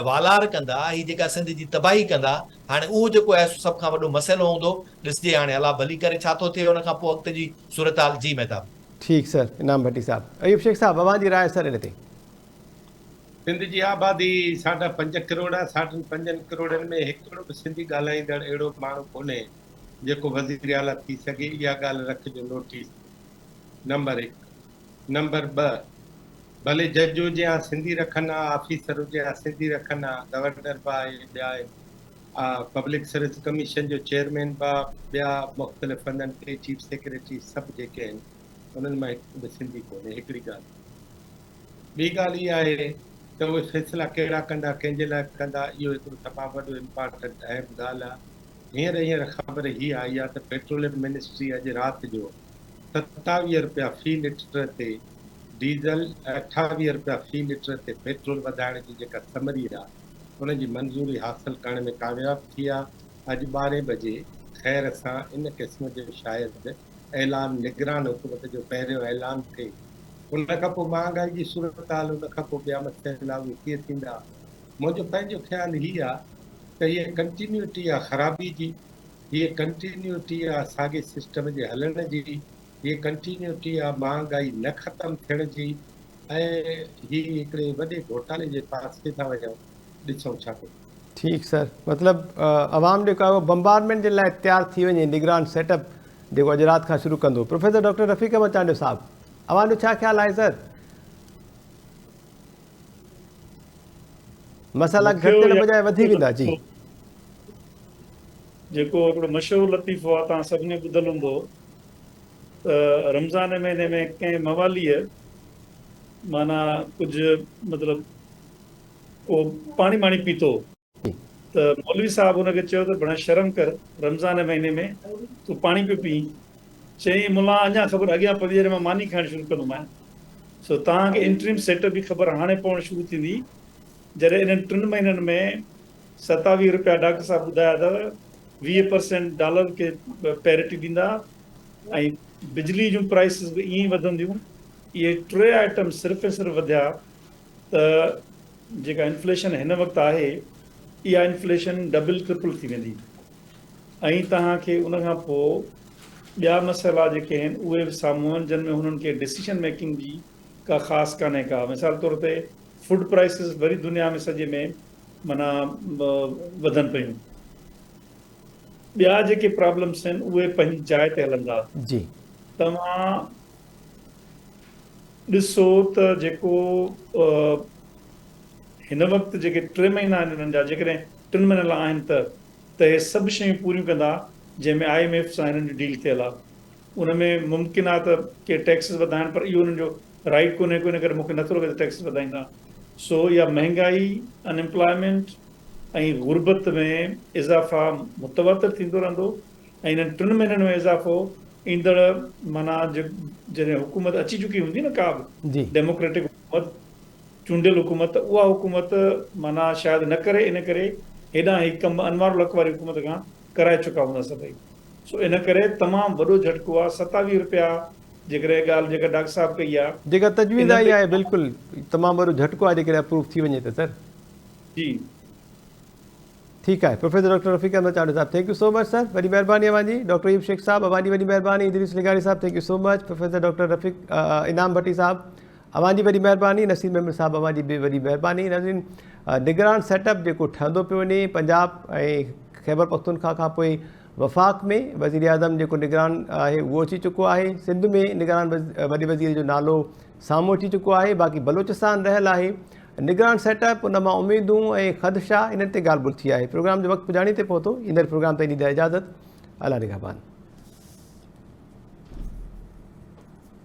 Speaker 4: والار ڪندا، هي جيڪا سنڌ جي تباهي ڪندا، هاڻي اهو جيڪو آهي سو سڀ کان وڏو مسئلو هوندو. ڏسجي هاڻي الله ڀلي ڪري ڇا ٿو ٿئي ان کان پوء اڳتي جي صورتحال. جي مهتاب.
Speaker 1: ٺيڪ سر انعام ڀٽي صاحب. ايوب شيخ صاحب اوهان جي راء سر ان تي.
Speaker 3: سنڌ جي آبادي ساڍا پنج ڪروڙ آهي، ساڍن پنجن ڪروڙن ۾ هڪڙو به سنڌي ڳالهائيندڙ اهڙو ماڻهو ڪونهي جيڪو وزير اعليٰ ٿي سگهي، اها ڳالهه رکجو نوٽيس ۾، نمبر هڪ. نمبر ٻه، ڀلي جج هجي ها سنڌي رکن ها، آفيسر هجي ها سنڌي رکن ها، گورنر به آهي، ٻيا آهن، پبلڪ سروس ڪميشن جو چيئرمين به آهي، ٻيا مختلف هنڌن تي چيف سيڪريٽري سڀ جيڪي آهن انهن مان هڪ به سنڌي ڪونهي، هڪڙي ڳالهه. ٻي ڳالهه اها آهي ته اهي فيصلا ڪهڙا ڪندا، ڪنهن جي لاء ڪندا، اهو هڪڙو تمام وڏو امپارٽنٽ اهم ڳالهه آهي. هينئر هينئر خبر هيء آئي آهي ته پيٽروليم منسٽري اڄ رات جو 27 رپيا في ليٽر تي ڊيزل ۽ 28 رپيا في ليٽر تي پيٽرول وڌائڻ جي جيڪا سمري آهي ان جي منظوري حاصل ڪرڻ ۾ ڪامياب ٿي آهي. اڄ ٻارهين بجي خير سان ان قسم جو شايد اعلان نگران حڪومت جو پهريون اعلان ٿئي. ان کان پوء مهانگائي جي صورتحال، ان کان پوء ٻيا مسئلا اهي ڪيئن ٿيندا؟ منهنجو پنهنجو خيال هي آ ته هيء ڪنٽينيوٽي آ خرابي جي، هيء ڪنٽينيوٽي آ ساڳي سسٽم جي هلڻ جي، هيء ڪنٽينيوٽي آ مهانگائي نه ختم ٿيڻ جي ۽ هي هڪڙي وڏي گهوٽالي جي پاسي ٿا وڃون، ڏسون ڇا ٿو ٿئي.
Speaker 1: ٺيڪ سر مطلب عوام جيڪو آهي اهو بمبارمينٽ جي لاء تيار ٿي وڃي نگران سيٽ اپ جيڪو اڄ رات کان شروع ڪندو پروفيسر ڊاڪٽر رفيق احمد چانڊيو صاحب اوهان جو ڇا خيال آهي سر مسئلا گهٽ ٿيڻ بجاء وڌي ويندا جي.
Speaker 5: جيڪو هڪڙو مشهور لطيفو آهي توهان سڀني ٻڌل هوندو ته رمضان مهيني ۾ ڪنهن مواليء معنيٰ ڪجهه مطلب ڪو پاڻي ٻاڻي پيتو ته مولوي صاحب ان کي چيو ته ڀڻا شرم ڪر رمضان جي مهيني ۾ تون پاڻي پيو پيئين. چيائين ملان اڃا خبر اڳيان پوي جڏهن مان ماني کائڻ شروع ڪندومانء. سو توهان کي انٽريم سيٽ اپ جي خبر هاڻي پوڻ شروع ٿيندي جڏهن انهن ٽن مهينن ۾ 27 روپيا ڊاڪٽر صاحب ٻڌايا اٿو 20 پرسينٽ ڊالر کي پيرٽي ڏيندا ۽ بجلي جون پرائسز به ائين ئي وڌنديون. اهي ٽي آئٽم صرف ۽ صرف وڌيا ته جيڪا انفليشن هن وقت آهي اها انفليشن ڊبل ٽرپل ٿي ويندي ۽ توهان کي ان کان پوء ٻيا مسئلا جيڪي آهن اهي به سامهون آهن جن ۾ هنن کي ڊسيشن ميڪنگ جي ڪا خاص ڪانهي ڪا مثال طور تي فوڊ پرائسز وري دنيا ۾ سڄي ۾ معنيٰ وڌن پيون. ٻيا جيڪي پرابلمس آهن اهي پنهنجي جاء تي هلندا.
Speaker 1: جي.
Speaker 5: توهان ڏسو ته جيڪو هن وقت جيڪي ٽي مهينا آهن انهن جا جيڪڏهن ٽن مهينن لاء آهن ته ته اهي سڀ شيون پوريون ڪندا جنهن ۾ I M F سان هنن جون ڊيل ٿيل آهي ان ۾ ممڪن آهي ته ڪي ٽيڪسز وڌائڻ پر اهو انهن جو رائيٽ ڪونهي ڪو ان ڪري مون کي نٿو لڳي ته ٽيڪسز وڌائيندا سو اها مهنگائي ان ايمپلائمينٽ ۽ غربت ۾ اضافا متواتر ٿيندو رهندو ۽ انهن ٽن مهينن ۾ اضافو ايندڙ معنيٰ جڏهن حڪومت اچي چڪي هوندي نه ڪا به ڊيموڪريٽڪ حڪومت چونڊيل حڪومت اها حڪومت معنيٰ شايد نه ڪري ان ڪري هيڏانهن هي ڪم انوار الحق واري حڪومت کان ڪرائي چڪا هوندا سڀئي سو ان ڪري تمام وڏو جهٽڪو آهي 27 رپيا جيڪڏهن ڳالهه جيڪا ڊاڪٽر صاحب ڪئي آهي.
Speaker 1: جيڪا تجويز آئي آهي بلڪل تمام وڏو جهٽڪو آهي جيڪڏهن اپروو ٿي وڃي ته سر.
Speaker 5: جي.
Speaker 1: ٺيڪ آهي پروفيسر ڊاڪٽر رفيق احمد چانڊيو صاحب thank you so much sir وڏي مهرباني اوهان جي ڊاڪٽر ايوب شيخ صاحب اوهان جي وڏي مهرباني ادريس لغاري صاحب thank you so much professor doctor Rafiq Inam Bhatti صاحب اوهان جي وڏي مهرباني نصير ميمڻ صاحب اوهان جي به وڏي مهرباني ناظرين نگران سيٽ اپ جيڪو ٺهندو پيو وڃي پنجاب ۽ خيبر پختونخوا کان پوء وفاق ۾ وزيراعظم جيڪو نگران آهي اهو اچي چڪو آهي سنڌ ۾ نگران وڏي وزير جو نالو سامهون اچي چڪو آهي باقي بلوچستان رهيل آهي نگران سيٽ اپ ان مان اميدون ۽ خدشا انهن تي ڳالهه ٻولهه ٿي آهي پروگرام جو وقت پڄاڻي تي پهتو ايندڙ پروگرام تائين ڏيندا اجازت الله نگهبان.